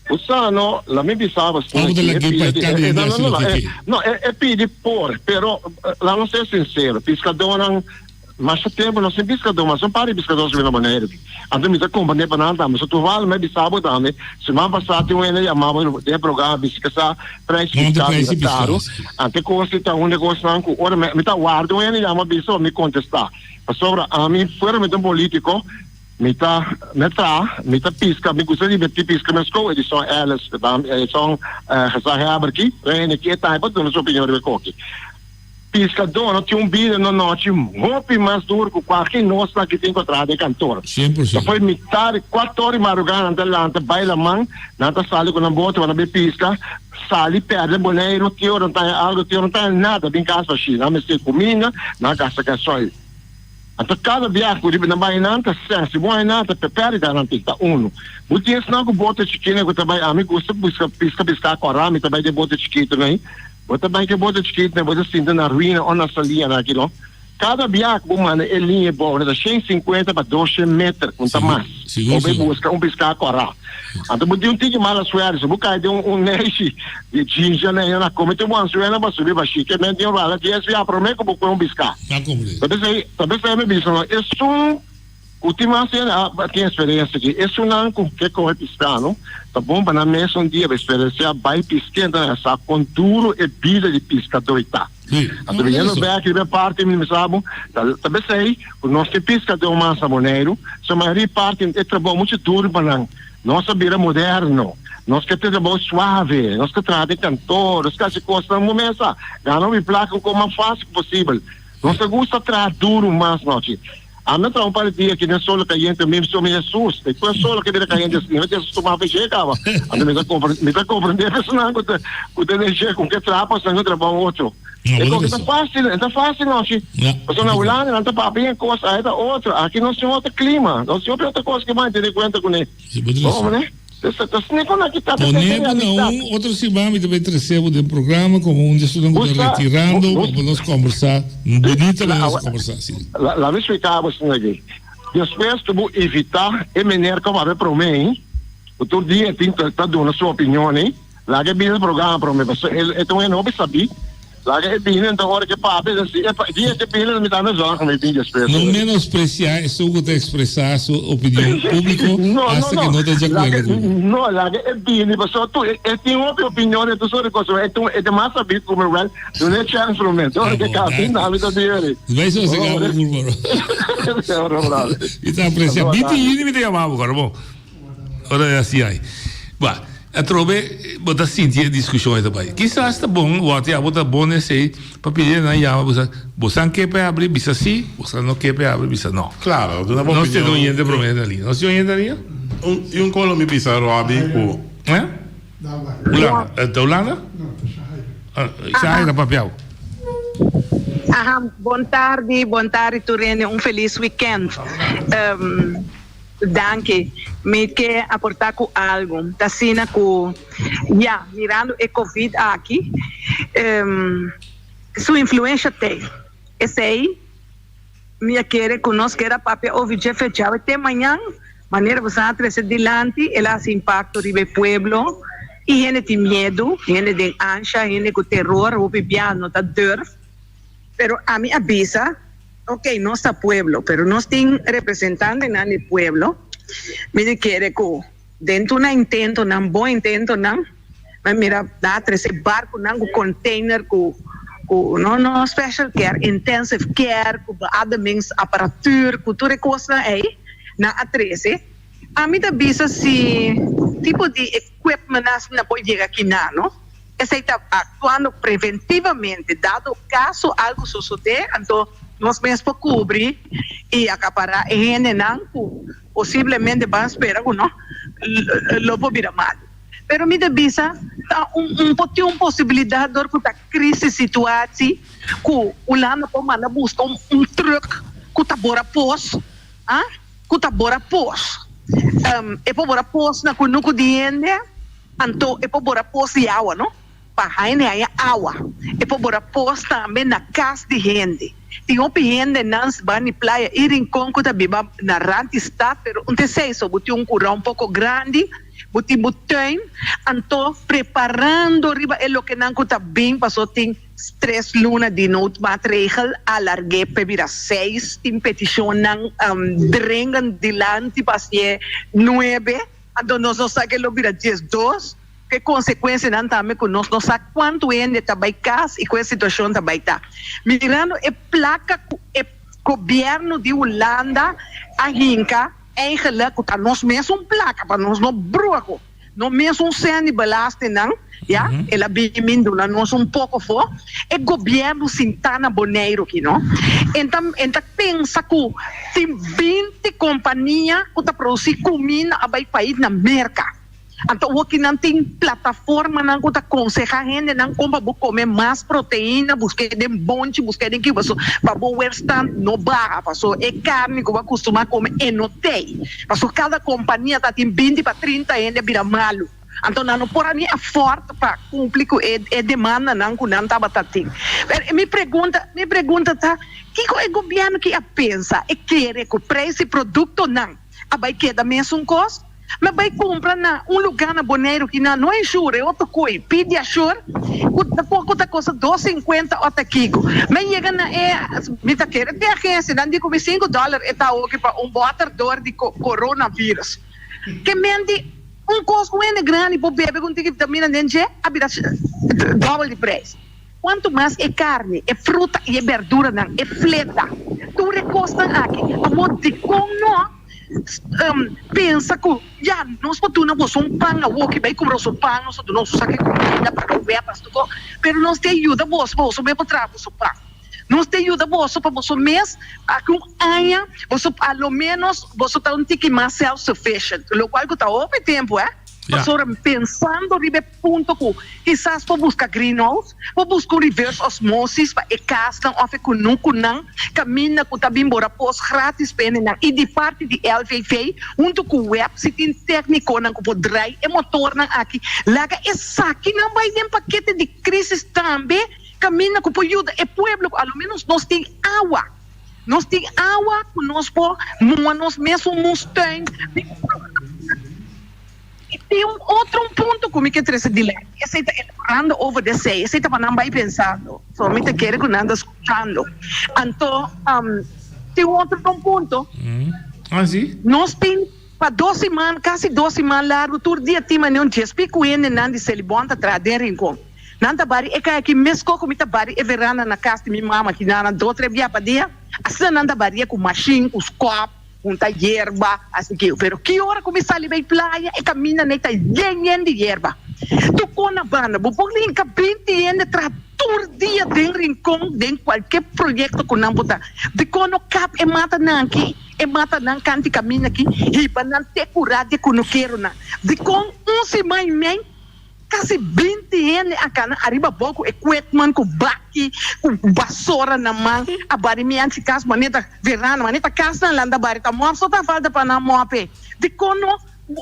Bo sa no, la mi bisa bo Abo ta e lag'é pidi pa di, cada e, hende no, no, haci no, loke e, ke. no, e, e pidi por, pero la nos ser sincero, piscadónan, masha tempo nos tin piscadó, mas un par di piscadó subi na Boneiru. Anto mi ta comprende pa nan tambe. So toevallig mi a bisa bo tambe, siman pasá tin un hende a yama bo den e programa bisa ke sa prijs Nan ta piscá prijs di bira piscá, caro. si. Anto e cos ta un di e cosnan cu ora mi, mi ta warda un hende yama bisa pa mi contestá. Pasobra ami, fuera mi ta un politico, Mi ta mi traha, mi ta piska, mi gusta divertí piska meskó, e di son Alice, e son gezaghebber ki, Rene ki e ta pa duna su opinion riba e koki. Piskadó no tin un bida no nochi hopi mas duru ku kualke nosnan ki tin ku a traha den kantor. Ta fo'i mitad di kuator di marugá nan ta lanta bai laman, nan ta sali ku nan boto pa nan bai piska, sali pèrdè Boneiru, te ora nan ta haña algu, te ora nan ta haña nada, bin kas bashí. Nan mester kuminda, nan gasta gasoil. Anto kada biaha ku riba nan bai nan ta sèn, si bo haña nan ta pèrdida nan tin ta unu. Bo tin esnan ku boto chikino ku ta bai, ami gusta buska piska piská kòrá, mi ta bai den boto chikitu nei. Bo ta bai ku e boto chikitu nei, bo ta sinta na ruina o na salia nan aki no. Kada biaha ku bo manda e liña bou nan ta shen sinkuenta pa doshen meter, un ta mas. Bo bai buska un piská kòrá. Anto bo tin un tiki mala suerte, si bo kai den un neishi di djinja na nan a come te bo anzuela bo a subi bashi ke men tin rala dies bia prome ku bo kue un biská. Ta pesei ta pesei mi bisa no esun ku tin mas hende a tin eksperensia aki esunnan ku ke kohe piská no ta bon pa nan mes un dia eksperensia bai piske enton nan a sa kon duro e bida di piskadó ta. Anto biniendo bek riba e parti mi bisa bo ta ta pesei ku nos tin piskadó mas na Boneiru so mayoria parti e trabou muchu duro pa nan. Nos a bira moderno, nos ke trabou suave, nos ke traha den kantor, nos ke hasi kosnan bo mesa, gana hopi plaka ku mas fásil posibel. Nos ta gusta traha duru mas nochi. Ami a traha un par di dia aki den solo kayente, mi so mi Hesus, e ku e solo ke bira kayente asina, mi ta stuma fe kaba. Anto mi ta mi ta komprende personan ku ta ku ta den dje ku ke traha pasobra nan ke trabou otro. E koke ta fásil, e ta fásil nochi. Pasobra na Hulanda nan ta papia un kos, aya ta otro. Aki nos tin otro klima, nos tin hopi otro kos ku bo tene kuenta kuné. Bo hombre, ta sne kon aki ta Pone bo na un otro siman mi ta bay trece bo den programa como un di esunnan ku ta retirando pa bo nos kombersa bunita manera nos kombersa si. La mi splika bo esaki aki. Despues ku bo evita e meneer ku a papia prome, ku tur dia tin ta duna su opinion. Laga e bini programa prome pasobra e ta un hende hopi sabí. Laga e bini enton ora ke papia si e dia ke bini mi tambe zorg mi bin despues. No menospreciá esun ku ta expresá su opinion público No, no, hasta no. ke no ta di Laga, akuerdo ku bo. no, laga e bini pasobra tu e e tin hopi opinion den tur sort di kos e tin e ta mas sabí ku mi wèl duna e chèns promé ora Ah ke bo, ka danki. bini ami ta bini. Bai sosegá bo kurpa no. Ora brother. Mi ta aprecia. Boa Binti tarde. yüni mi ta yama bo kòrda bo. Ora e hasi ai. Ba, atrobe bo ta sinti e diskushon ei ta bai. Kisas ta bon, wòrdu ya bo ta bon esei pa pidi nan yama bo sa, bo san ke pa e abri? Bisa si, bo sa no ke pa e abri? Bisa no. Klaro, duna bo Nos tene un opinion. yente promé na liña. Nos tin un yente na liña? Un, i un kolo mi bisa Robbie ku. Eh? Hulanda. Ta Hulanda? Shaira ta papiau. Aha, bon tardi, bon tardi tur hende, un felis weekend. Danki. Mi ke aporta ku algu. Ta asina ku ya, mirando e covid aki, su influensha t'ei. Esei mi a kere ku nos keda papia over dje fecha awe te mañan, manera boso a trese dilanti, el a hasi impakto riba e pueblo i hende tin miedu, hende den ansha, hende ku teror, hopi bia no ta durf. Pero ami a bisa. Ok, nos ta pueblo, pero nos tin representantenan di pueblo. Mi di kere ku den tur nan intentonan, bon intentonan, mi a mira nan a trese barkunan ku container ku ku no no special care, intensive care, ku beademingsapparatuur, ku tur e kosnan ei nan a trese. Ami ta bisa si tipo di equipmentnan asina por yega kinan, no? Esei ta actuando preventivamente, dado caso algo sosode, anto nos mes por cubri y acapara e hendenan cu posiblemente ban spera cu no lo por bira malo. Pero mi ta bisa ta un un por tin un posibilidad dor cu ta crisis situatie cu Hulanda por manda busca un un truck cu ta bora pos, ah, cu ta bora pos. E por bora pos na cunucu di hende. Anto e por bora pos di awa, no? Pa hende haña awa. E por bora pos tambe na kas di hende. Tin hopi hendenan ban di Playa i Rincon ku ta biba na rant di stat, pero un ta esei so bo tin un kura un poko grandi, bo tin bo tuin, anto preparando riba e lokenan ku ta bin paso tin tres luna di noodmaatregel alarg'é p'e bira seis, tin petishonnan dringend dilanti pa hasié nuebe. Anto nos no sa ke lo bira 12, ke konsekuensianan tambe ku nos no sa kuantu hende ta bai kas i ku e situashon ta bai ta. Mirando e plaka ku e gobièrnu di Hulanda a hinka eigenlik ku ta nos mesun plaka pa nos no brua ku no mesun sèn di belastingnan ya el a bin min duna nos un poko afó e gobièrnu sintá na Boneiru aki no en ta en ta pensa ku tin binti kompania ku ta produsí kuminda a bai pais na Merka anto awoki nan tin plataformanan ku ta konsehá hendenan kon pa bo kome mas proteina busk'é den bonchi busk'é den kiba paso pa bo weerstand no baha paso e karni ku bo a kustumá kome e no tei paso kada kompania ta tin binti pa trinta hende a bira malu. Anto nan no por a ni afford pa cumpli cu e e demandanan cu nan tabata tin. Pero mi pregunta, mi pregunta ta, kico e gobierno ki a pensa? E kere cu prijs di productonan a bay keda mesun cos? Mi a bay cumpra na un lugar na Boneiru ki nan no insure, e otro coy, Pediasure, cu tampoco ta costa dos cincuenta ota kico. Mi a yega na e, mi ta kere di agencia, nan di cu mi cinco dollar e ta awoki pa un boter door di coronavirus. Ke menti. Un kos ku hende grandi por bebe ku un tiki vitamina den dje a bira dòbel di preis. Kuantu mas e karni, e fruta i e berduranan, e fleta, tur e kosnan aki. Awor dikon no pensa ku ya nos por duna boso un pan awor ki bai kumpra boso pan, nos ta duna boso saki kuminda pa no wea pasto ko, pero nos ta yuda boso pa boso mes por traha boso pan. Nos ta yuda boso pa boso mes aki un aña boso a lo menos boso ta un tiki mas self sufficient, locual cu ta hopi tempo eh, pasobra pensando riba e punto cu kisas por busca greenhouse, por busca un reverse osmosis pa e casnan of e cunucunan caminda cu ta bin bora pos gratis pa hendenan y di parti di LVV hunto cu web si tin tecniconan cu por draai e motornan aki laga esakinan bay den pakete di crisis tambe. Kaminda ku por yuda e pueblo ku alomenos nos tin awa. Nos tin awa ku nos por mua nos mesun moestuin. Tin un otro un punto ku mi ke trese dilanti, esei ta elaborando over di esei, esei ta pa nan bai pensando, so mi ta kere ku nan ta skuchando. Anto tin un otro un punto, nos tin pa dos siman, kasi dos siman largu tur dia tin manera un djes piku hendenan di Selibon ta traha den Rincon. Nan ta bari e kai aki meskos ku mi ta bari e veranda na kas di mi mama ki nan dos tres bia pa dia, asina nan ta baria ku mashin, ku skòp. Hunta yerba, asi ke. Pero ki ora ku mi sali bai playa, e kaminda nei ta yen yen di yerba. Tur kon na banda. Bo por hinka binti hende traha tur dia den Rincon den kualke proyekto ku nan por ta. Dikon no kap e matanan aki, e matanan kanti kaminda aki, hiba nan te kurá di e kunukeronan? Dikon un siman i mei? Kasi binti hende a kana ariba abou ku equipment, ku baki, ku basora na man, a bari mi anchi kas manera ta verano, manera ta kasnan lanta bari ta mòp, so ta falta pa nan mòp e. Dikon no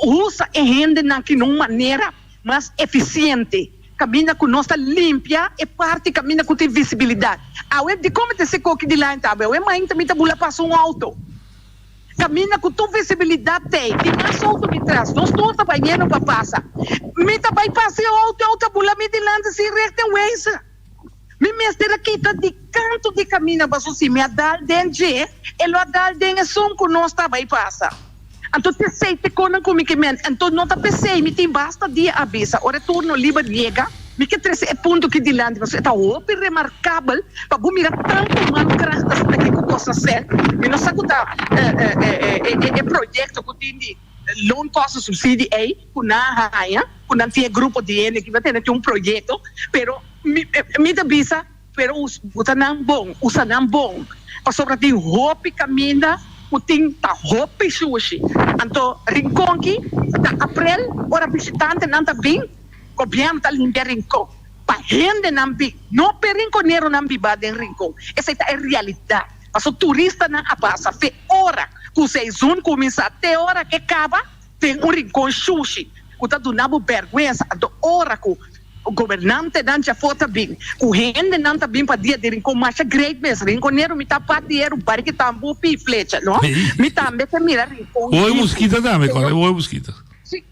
usa e hendenan aki na un manera mas efisiente, kaminda ku nos ta limpia e parti kaminda ku tin visibilidat. Awe dikon mi ta hasi koki di lain tambe? Awe mainta mi ta bula pasa un outo. Caminda cu tur visibilidad t'ey. Tin mas auto mi tras. Nos tur ta bay yendo pa pasa. Mi ta bay pasa e auto, e auto a bula mi dilanti sin recht en wijze. Mi mester a kita di canto di caminda paso si mi a dal den dje, e lo a dal den esun cu nos ta bay pasa. Anto t'esey t'e conan cu mi ke ment. Anto no ta p'esey mi tin basta dia a bisa ora e turno liber yega. Mi ke trese e punto aki dilanti pasobra e ta hopi remarkabel pa bo mira tantu mankracht asina aki ku kosta sèn. Mi no sa ku ta e proyekto ku tin di loonkostenssubsidie ei ku nan a haña, ku nan tin e grupo di hende ki ta tene tin un proyekto, pero mi ta bisa pero usa nan bon, usa nan bon pasobra tin hopi kaminda ku tin ta hopi shushi. Anto Rincon ki ta aprel ora bishitantenan ta bin. Gobièrnu ta limpia Rincon pa hendenan bin, no p'e rinconeronan biba den Rincon. Esei ta e realidat. Pasobra turistanan a pasa fe ora ku seizoen kuminsá te ora ke kaba den un rincon shushi ku ta duna bo bèrgwensa. Anto ora ku gobernantenan djafó ta bin, ku hendenan ta bin pa dia di Rincon masha great mes. Rinconero mi ta parti eru bari ki tambú pi flecha, no? Mi tambe ta mira Rincon Hoy muskita tambe, kòrda hoy muskita. Sí.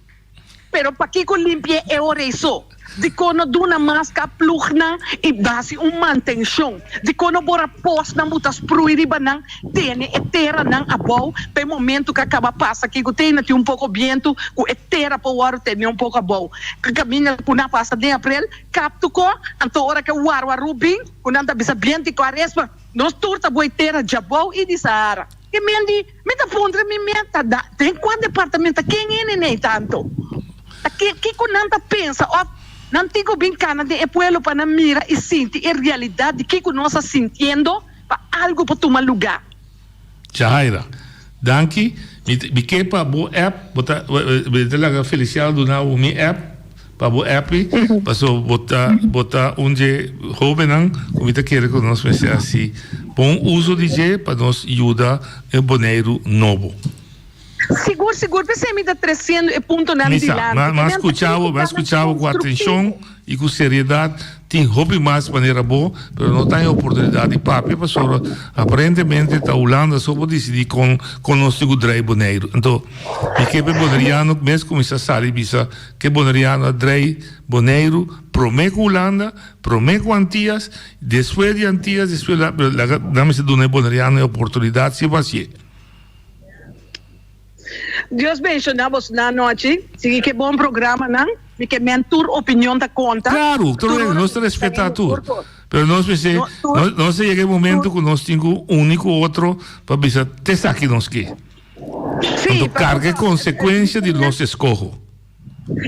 Pero pakiko limpia e ora ei so? Dikon no duna mas ka plugnan i basi un mantenshon? Dikon no bora posnan bo ta sprui riba nan, tene e teranan abou pa e momentu ka kaba pasa kiko te na tin un poko bientu ku e tera por wòrdu tene un poko abou? Kaminda ku nan pasa den aprel kap tuko, anto ora ke warwaru bin ku nan ta bisa bientu i kuaresma nos tur ta boi tera djabou i di Sahara. E men di, Mi ta puntra mi mes, ta da den kua departamento, ta ken hende nei tanto? Ta ke, kiko nan ta pensa? Of nan tin ku bin kana den e pueblo pa nan mira i sinti e realidat di kiko nos a sintiendo pa algu por tuma lugá? Jahaira, danki. Mi, mi ke pa bo app, bo ta, mi ta laga Feliciano duna bo mi app. Pa bo happy, paso bo ta bo ta un dje hobennan ku mi ta kere ku nos mester hasi bon uso di dje pa nos yuda e Boneiru nobo. Sigur sigur p'esei mi ta tresiendo e puntonan Mi sa, dilanti. ma ma skucha bo, mi a skucha bo ku atenshon i ku seriedat. Tin hopi mas manera bo, pero no ta e oportunidat di papia pasobra aparentemente ta Hulanda so por disidí kon kon nos tin ku drei Boneiru. Anto mi ke pa e boneriano mes kuminsá sali bisa Ke boneriano a drei Boneiru promé ku Hulanda, promé ku Antias, despues di Antias, despues la, pero laga nan mester duna e boneriano e oportunidat si pa hasié. Dios benshoná boso anochi. Sigui ke bon programanan. Mi ke men tur opinion ta konta. Klaru, tur Tur ora nos ta mi ta respetá hende tur. tur kos. Pero nos mester, No, tur. nos, nos ta yega e momento ku nos tin ku uni ku otro pa bisa te esaki nos ke. Sí, Anto karga e pasobra konsekuensia di nos eskoho.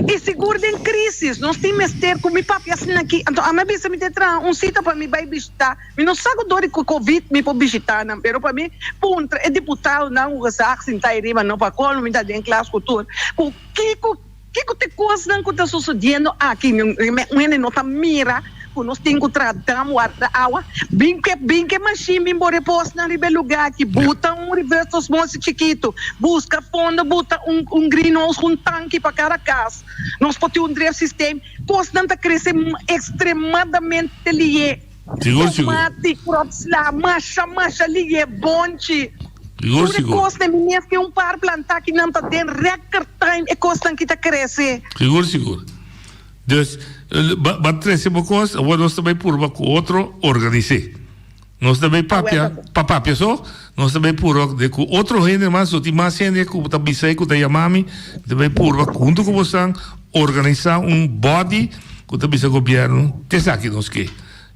I sigur den crisis nos tin mester cu mi papia asina aki. Anto ami a bisa mi ta traha un cita pa mi bay bishita. Mi no sa cu dor di covid mi por bishita nan, pero pa mi puntra e diputadonan cu gezag sinta ahi riba no pa colmo mi ta den klas cu tur cu kico kico ta e cosnan cu ta sucediendo aki. Un hende no ta mira cu nos tin cu traha dam warda awa. Bin ke bin ke machine bin bore posnan riba e lugar aki buta un reverse osmosis chikito busca fondo buta un un greenhouse cu un tanki pa cada cas nos por tin un drip system cosnan ta crece extremadamente lihe Sigur sigur. tomati crop sla masha masha lihe bonchi. Sigur, Tur e sigur. kosnan, mi mes tin un par plantá ki nan ta den record time e kosnan ki ta krese. Sigur, sigur. Dus, ba, ba trese bo kos, awor nos ta bai purba ku otro organis'é. Nos ta bai papia, pa papia so, nos ta bai purba de ku otro hende mas, so tin mas hende ku ta bisa i ku ta yama mi, mi ta bai purba huntu ku bosan organisá un body ku ta bisa gobièrnu, t'esaki nos ke.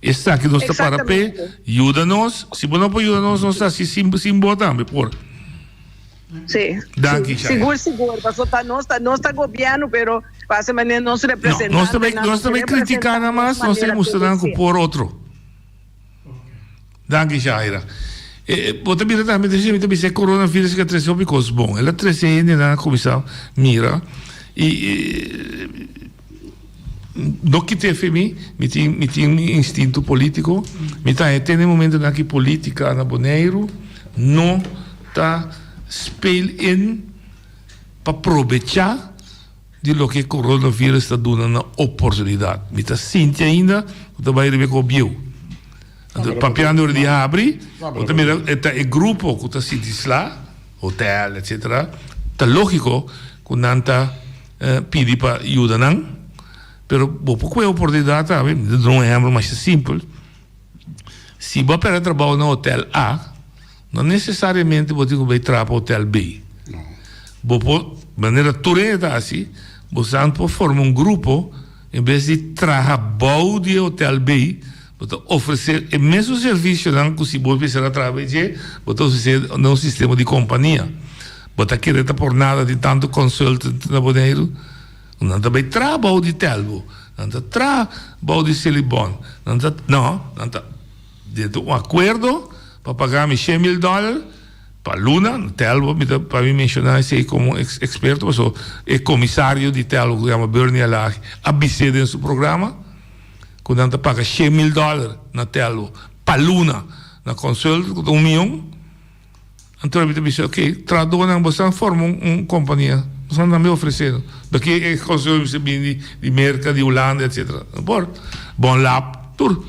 Esaki nos ta para p'e, yuda nos. Si bo no por yuda nos, nos ta hasi sin, sin bo tambe por. Sí. Danki, Shaya. Sigur, sigur. Paso ta nos, ta nos ta gobierno, pero pasa manera nos No, nos ta bai, representantenan nos ta bai critica nan mas, nos ta mustra nan cu por otro. Danki, Shaira. Eh, bo ta mira tambe, mi ta bisa e coronavirus ke a trece hopi cos bon. El a trece hendenan a cuminsa mira y No kite fe mi, mi tin mi tin mi instinto politico, mi ta haña te na e momentonan aki politica na Boneiru no ta speel in pa probecha di loke e coronavirus ta duna na oportunidad. Mi ta sinti ainda ku ta bai riba e kos bieu. Anto papiando ora di habri, bo ta mira e ta e grupo ku ta sinti sla, hotel etcetera, ta logico ku nan ta. Pidi pa yuda nan, pero bo por kohe oportunidat tambe. Mi ta duna un ehèmpel masha simpel. Si bo a pèrdè trabou na hotèl A, no nesesariamente bo tin ku bai traha pa hotèl B. Bo por, manera tur hende ta hasi, bo san por forma un grupo, en bes di traha bou di e hotèl B, bo ta ofresé e mesun servisionan ku si bo mester a traha bei dje, bo ta ofresé na un sistema di kompania. Bo ta kere ta por nada tin tantu consultant na Boneiru? Nan ta bai traha bou di Telbo, nan ta traha bou di Selibon, nan ta, no, nan ta den un akuerdo pa paga mi 100,000 dòler pa luna. Telbo, mi ta, pa mi menshoná esei komo eksperto, pasobra e komisario di Telbo ku yama Bernie Alagi a bis'é den su programa ku nan ta paga 100,000 dòler na Telbo pa luna na consultant ku ta un mion. Anto mi ta bisa, ok, trahadónan bo san forma un kompania, bo san tambe ofresé no. Daki e konseho mester bini di Merka, di Hulanda, etsetera. No por. Bon lap, tur.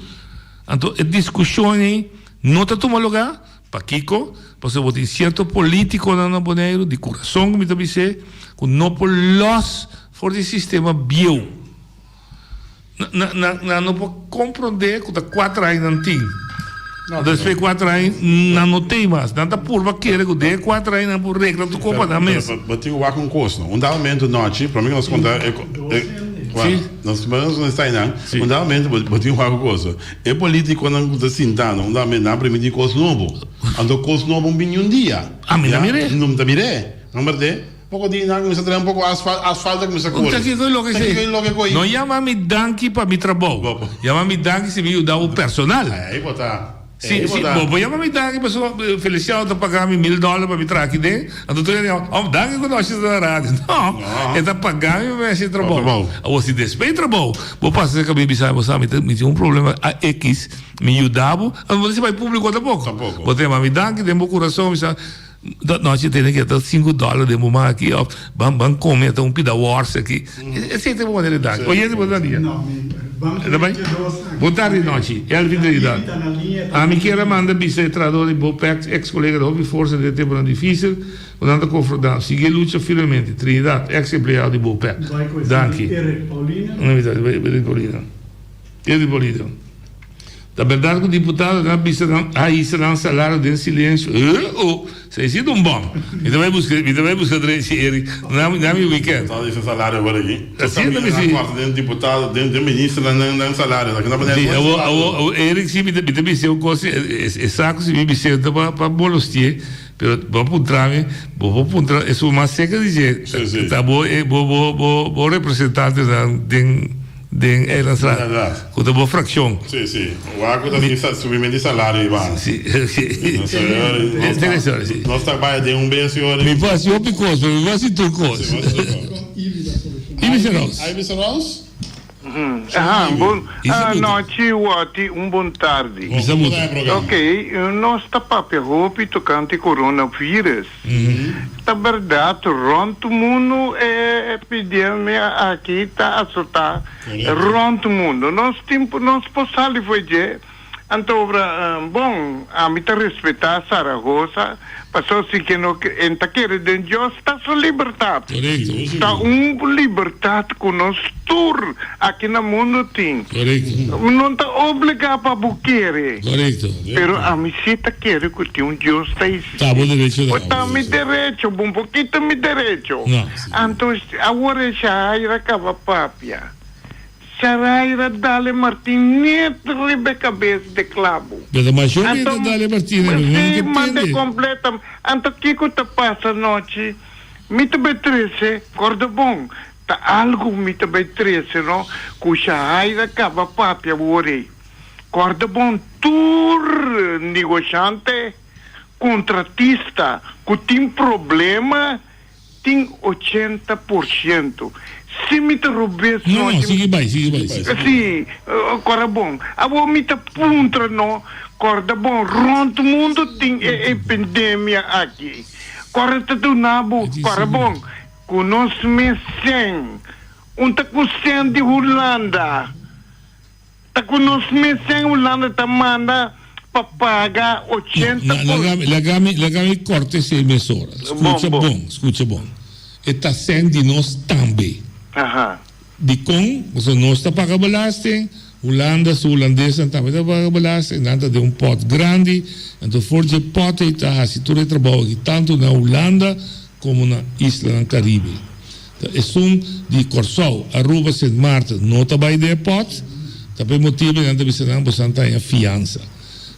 Anto e diskushon ei no ta tuma lugá. Pakiko? Pasobra bo tin sierto polítikonan na Boneiru, di kurason ku mi ta bis'é, ku no por lòs for di sistema bieu. Nan no por comprende cu ta cuater aña nan tin. Despues cuater aña nan no tin mas. Nan ta purba kere cu den e cuater aña nan por regla tur copa nan mes. Pero bo tin cu wak un cos no. Un dado momento nochi, prome cu nos conta e nos nos ta einan, un dado momento bo tin cu wak un cos. E politiconan cu ta sinta no, un dado momento nan a primiti cos nobo. Anto cos nobo un bini un dia. Ami ta mir'é. No ta mir'é. No berde? Poko di nan kuminsá traha un poko asfalt, asfalt a kuminsá kore. Ta kiko e loke Ta kiko e loke ku ei. No yama mi danki pa mi trabou. Yama mi danki si mi yuda bo personal. Ei bo ta. Si, si, bo por yama mi danki pasobra Feliciano ta paga mi mil dòler pa mi traha aki den, anto tur hende yama, oh danki ku nochi ta na radio. No, e ta paga mi pa mi hasi e trabou. Awor si despues di trabou bo pasa serka mi i bisa bo sa mi tin un problema a ekis, mi yuda bo, anto bo no si bai publico tampoco. Bo ta yama mi danki den bo kurason, mi sa. Nochi tene ke ta sinku dòler den bo man aki òf ban ban kome ata un pida wòrs aki. Esei ta e bo manera di danki. Oyente bo ta dia. Ta bai? Bon tardi Nochi. Elvin Trinidad. Ami kier a manda bisa e trahador di Bopec, ex kolega di hopi forsa den e temponan difisil ku nan ta konfrontá. Sigui e lucha firmemente. Trinidad, ex empleado di Bopec. Danki. Eric Paulina. Eric Paulina. Ta berdad cu diputadonan a bisa nan a hisa nan salario den silencio? Eh oh, esey si ta un bom. Mi ta bay busca, mi ta bay busca drechi Eric. Na na mi weekend. Ta hisa salario awor aki. Así ta bisa. Nan corta den diputado, den den ministernan nan nan salario. Aki na pone Si, awo awo awo Eric si mi ta mi ta bisa un cos, e saco si mi bisa ta pa pa molostie, pero bo a puntra mi, bo por puntra esun mas seca di dje, ta bo e bo bo bo bo representantenan den. Den Eilandsraad, ku ta bo frakshon. Sí, sí. Wak ku ta si subimento di salario i baha. Sí, sí. Nos ta bai den un bes i ora. Mi por hasi hopi kos, pero mi por hasi tur kos. Ibi Serous. Ibi Serous? Aha, bon nochi Watty, un bon tardi. Ok, nos ta papia hopi tokante coronavirus. Ta berdad, rond mundu e epidemia aki ta asotá rond mundu. Nos tin, nos por sali for dje. Anto obra, bon, ami ta respetá Zaragoza, pasobra si ke no e ta kere den Dios, ta su libertat. Ta un libertat ku nos tur aki na mundu tin. No ta obligá pa bo kere, pero ami si ta kere ku tin un Dios ta eksistí. Ta mi derecho, bo por kita mi derecho. Anto awor e Shahaira kaba papia. Sharaira dale Martin net riba e kabes de klabu. Pero mas yo mi ta dale Martin riba, mi no Sí, ke mande tende. completa. Anto kiko ta pasa anochi? Mi ta bay trece, corda bon, ta algo mi ta bay trece no, cu Shahaira caba papia awor ey. Corda bon, tur negoshante, contratista cu tin problema, Tin 80 por ciento. Si mi ta robes No, no, nochi. sigui bai, sigui bai, sigui. Si, corda bon. Awor mi ta puntra no, corda bon, rond mundo tin e epidemia aki. Corda ta duna bo, corda bon, cu nos mes cen, un ta cu cen di Hulanda. Ta cu nos mes en Hulanda ta manda pa paga 80 No, por. laga, laga mi, laga mi corta esey mesora. Scucha Bon, bon. bon, scucha bon. E ta cen di nos tambe. Aha. Dicon? Pasobra nos ta paga belasting, Hulanda su Hulandesnan tambe ta paga belasting, nan ta den un pot grandi, anto for dje pot ey ta haci tur e trabou aki, tanto na Hulanda como na islanan Caribe. Ta esun di Kòrsou, Aruba, Sint Maarten no ta bai den e pòt, ta pa e motibu nan ta bisa nan bosan ta haña fiansa.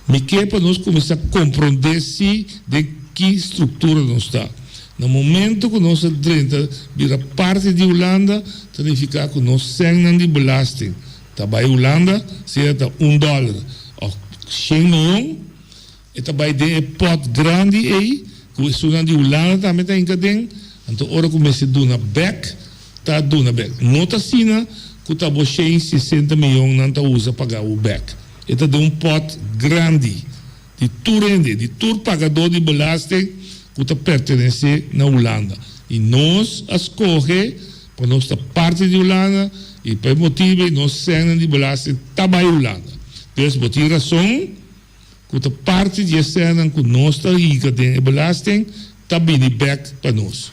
Mi ke pa nos kuminsá komprondé si den ki struktura nos ta. Na momento ku nos a drenta bira parti di Hulanda ta nifiká ku nos sènnan di belasting ta bai Hulanda, sea ta un dòler òf shen mion, E ta bai den e pot grandi ei, ku esunnan di Hulanda tambe ta hinka den, anto ora ku mester duna bek, ta duna bek. No ta asina ku ta bo shen sesenta miyon nan ta usa paga bo bek. E ta den un pot grandi di tur hende, di tur pagadó di belasting ku ta pertenesé na Hulanda. I nos a skohe pa nos ta parti di Hulanda i pa e motibu ei nos sènnan di belasting ta bai Hulanda. Dus bo tin rason. ku ta parti di e sènnan ku nos ta hika den e belasting ta bini bèk pa nos.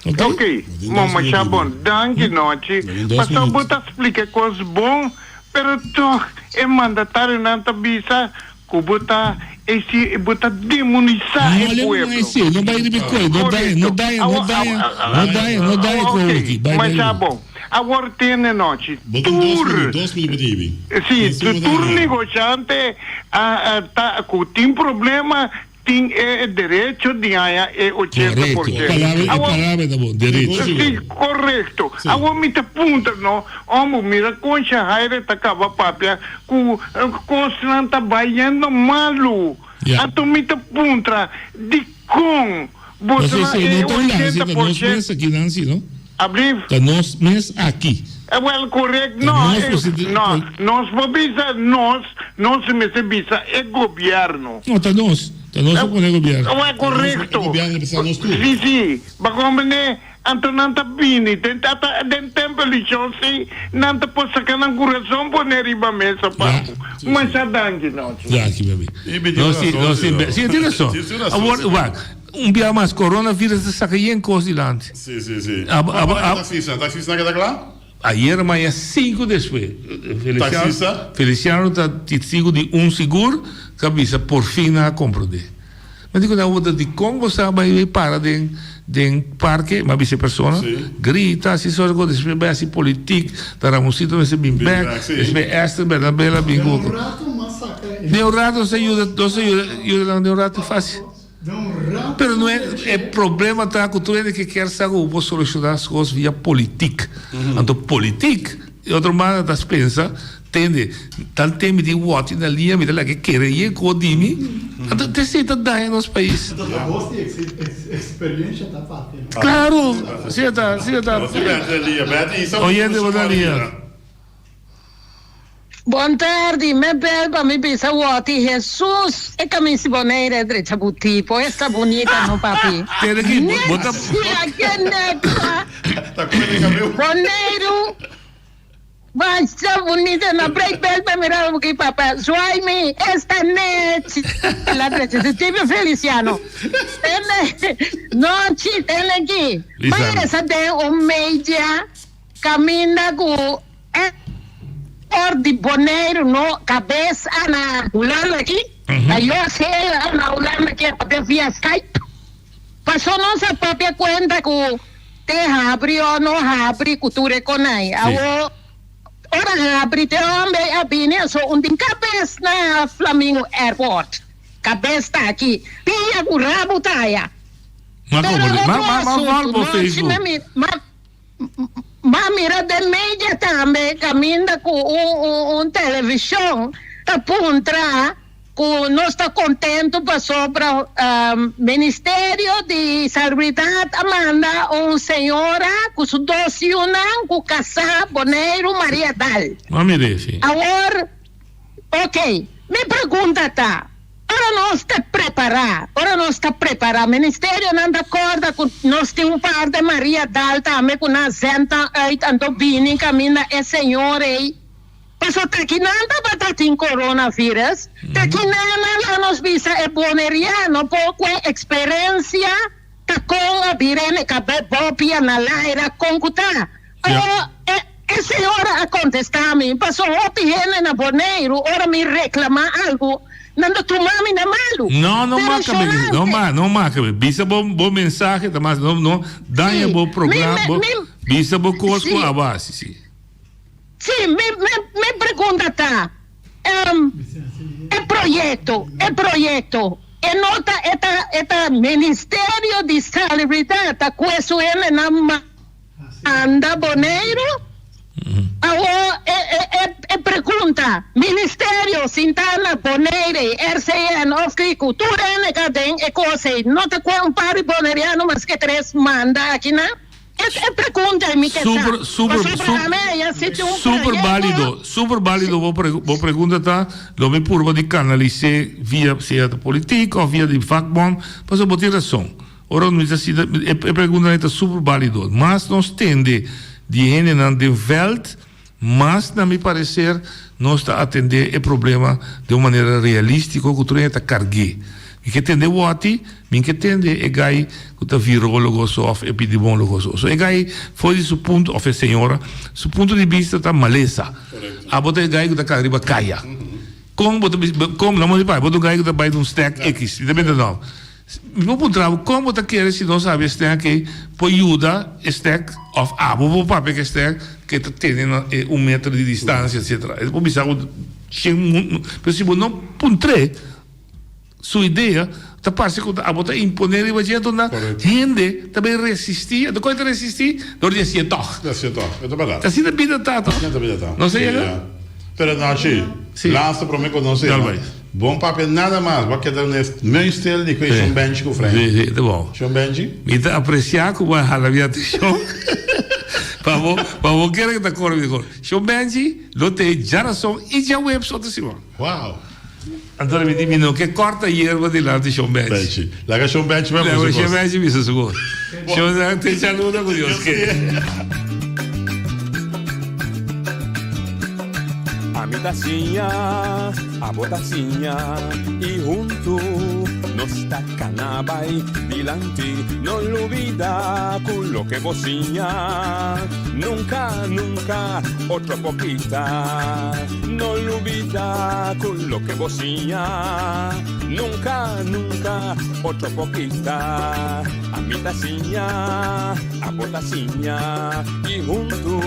Ok? Ok, mo masha bon. Danki Nochi. Pasobra bo ta splika e kos bon, pero tòg e mandatarionan ta bisa ku bo ta esi bo ta demonisá e No pueblo. le esei, no bai riba e koi, no daña, no daña, no daña, no daña, no daña e koi aki. Bai, bai Masha riba. bon. Awor tene nochi Bo tin dos tur minuut, dos minuut pa dibi. Si, Encima tur ta negoshante a ta ku tin problema tin e derecho di haña e ochenta por Korekto, e shento. palabra, e Awor, palabra ta bon, derecho. si, korekto. Awor mi ta puntra no, omo mira kon Shahaire ta kaba papia ku kosnan ta bayendo malu. Ya. Anto mi ta puntra dikon Nos boso na esei e no ta Hulanda, si ochenta ta por nos shento. mes aki Nancy, no? Ablief? Ta nos mes aki. Eh wel correct Ta no nos eh presidente no pol. nos por bisa nos nos mester bisa e gobierno. No ta nos, ta nos a pone gobierno. Wel Ta nos, e correcto. gobierno ta bisa nos tur. Si si ba comprende anto nan ta bini den ta den tempel di Dios si nan ta por saca nan corazon pone riba mesa pa Ja. bo. Masha danki nochi. Danki baby. E be tin Nos tin razon nos si tin no. si e tin razon. Tin su razon Awor si. wak un bia mas coronavirus ta saca yen cos dilanti. Si si si. Ab Papá ab na ab taxista, taxista keda kla? Ayer maña sinku despues Feliciano Taxista? Feliciano ta testigo di un sigur ku a bisa por fin nan a komprondé. Mi di ku nan wou dikon bo sa bai bai para den den parke? Mi a bisa e persona Si. grita hasi sòrt kos despues bai hasi politik ta Ramonsito mester bin Bin bèk bèk si. despues Esther Bernabela bin Den ku un rato mas saka e. Den un rato nos a yuda nos a yuda yuda nan den un rato fásil. Pero no e e problema ta cu tur hende ke kier sa cu bo por soluciona su cos via politik. Anto politik e otro banda ta pensa tende tal tem mi tin woti na liña mi ta laga e kere yen cu di mi anto te esey ta daña nos pais. Claro asina ta asina ta. Oyente bo ta liña. Bon tardi, me bel pa mi bisa woti Jesus e caminsi Bonaire a drecha bu tipo, esta bunita no papi. Tene ki bo ta. Nexia ke nexa. Boneiru. Masha bunita na break bel pa mira bo ki papa zwaai mi esta nechi la drecha si Tibio Feliciano tende nochi tende aki Lisa. Mira esa den un media caminda cu airport di Boneiru no cabes a na Hulanda aki a Jos Heel a na Hulanda aki a papia via Skype. Paso nos a papia cuenta cu te habri o no habri cu tur e conai. Awo ora habri te homber a bini aso un tin cabes na Flamingo Airport. Cabes ta aki. Pia cu rabo ta aya. Ma Pero como otro ma ma ma asunto, val bo no, si Facebook. me mi ma ma mira den media tambe caminda cu un un un television ta puntra Cu nos ta contento pasobra Ministerio di Salubridad a manda un señora cu su dos yiunan cu casa Boneiru Maria Dal. Ma mire si. Awor, ok, mi pregunta ta, ora nos ta prepara, ora nos ta prepara, Ministerionan ta corda cu nos tin un par de Maria Dal tambe cu nan zend nan uit anto bini caminda e señor ey. Paso ta ki nan tabata tin coronavirus, ta ki nan a laga nos bisa e boneriano por cu e experencia ta con a bira en e cabe bopia na laira con cu ta. Pero e e señora a contesta mi, paso hopi hende na Boneiru ora mi reclama algo nan ta tuma mi na malu. No, no Pero maka mi, no Sholante. ma, no maka mi. Bisa bo bo mensahe ta mas no no daña Sí, bo mi programa, mi bo mi bisa bo cos cu sí. a base, sí. Sí, mi, mi, mi pregunta ta, um, e proyecto, e proyecto, e no ta, e ta, e ta Ministerio di Salubridad ta kue su hendenan manda Boneiru? Awor, e, e, e, e pregunta, Ministerio sinta na Bonaire, RCN of kiko, tur hende ka den e kos ei, no ta kue un par di boneriano maske tres manda akinan? E e pregunta e mi ke sa. Super, super, Pasobra super, ami ya si tin un super proyecto. válido, super válido bo pre, bo pregunta ta, lo mi purba di kanalis'é via sea ta politiek of via di vakbond, pasobra bo tin rason. Ora mi ta sinta, e e preguntanan ta super válido. Mas nos tende di hendenan den vèlt, Mas na mi parecer nos ta atende e problema den un manera realistico cu tur hende ta cargu'e. Mi ke tende woti, mi ke tende e guy cu ta virologo so of epidemologo so. So e guy for di su punto, of e señora, su punto di bista ta malesa. Abo ta e guy cu ta cana riba caya. Con bo ta bisa, con, no bo ta un guy cu ta bay na un snack X, mi ta benta no. Mi por puntra bo kon bo ta kere si nos sabi e snack ei por yuda e snack of abo por papia ku e snack ke ta tene na e un metro di distansia etcetera. E por bisa bo shen mu pero si bo no puntr'é su idea ta parse ku abo ta imponé riba dje anto nan hende ta bay resistí anto kon e ta resistí dor di hasié tòg. Di hasié tòg e ta bèrdat. Asina bida ta tòg. Asina ta bida ta. No sa yega? Pero Nachi laatste promé ku nos sera. Bon papia nada mas, bo a keda nes meustil di ku e shon Benji ku Frank. Sí, sí, ta bon. Shon Benji? Mi ta aprecia ku bo a hala mi atencion pa bo, pa bo kere ku ta kore mi kore. Shon Benji lo te djarason i djaweps otro siman. Wow! Anto mi di mi no ke kòrta yerba dilanti Shon Benji. Benji. Laga Shon Benji bai Laga bisa su Shon kos. Benji bisa su kos. Shon Benji te djaluna ku Dios ke. Ami ta siña, abo ta siña y huntu nos ta cana bay dilanti. No lubida cu loke bo siña nunca, nunca otro por kita. No lubida cu loke bo siña nunca, nunca otro por kita. Ami ta siña, abo ta siña y huntu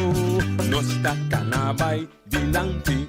nos ta cana bay dilanti.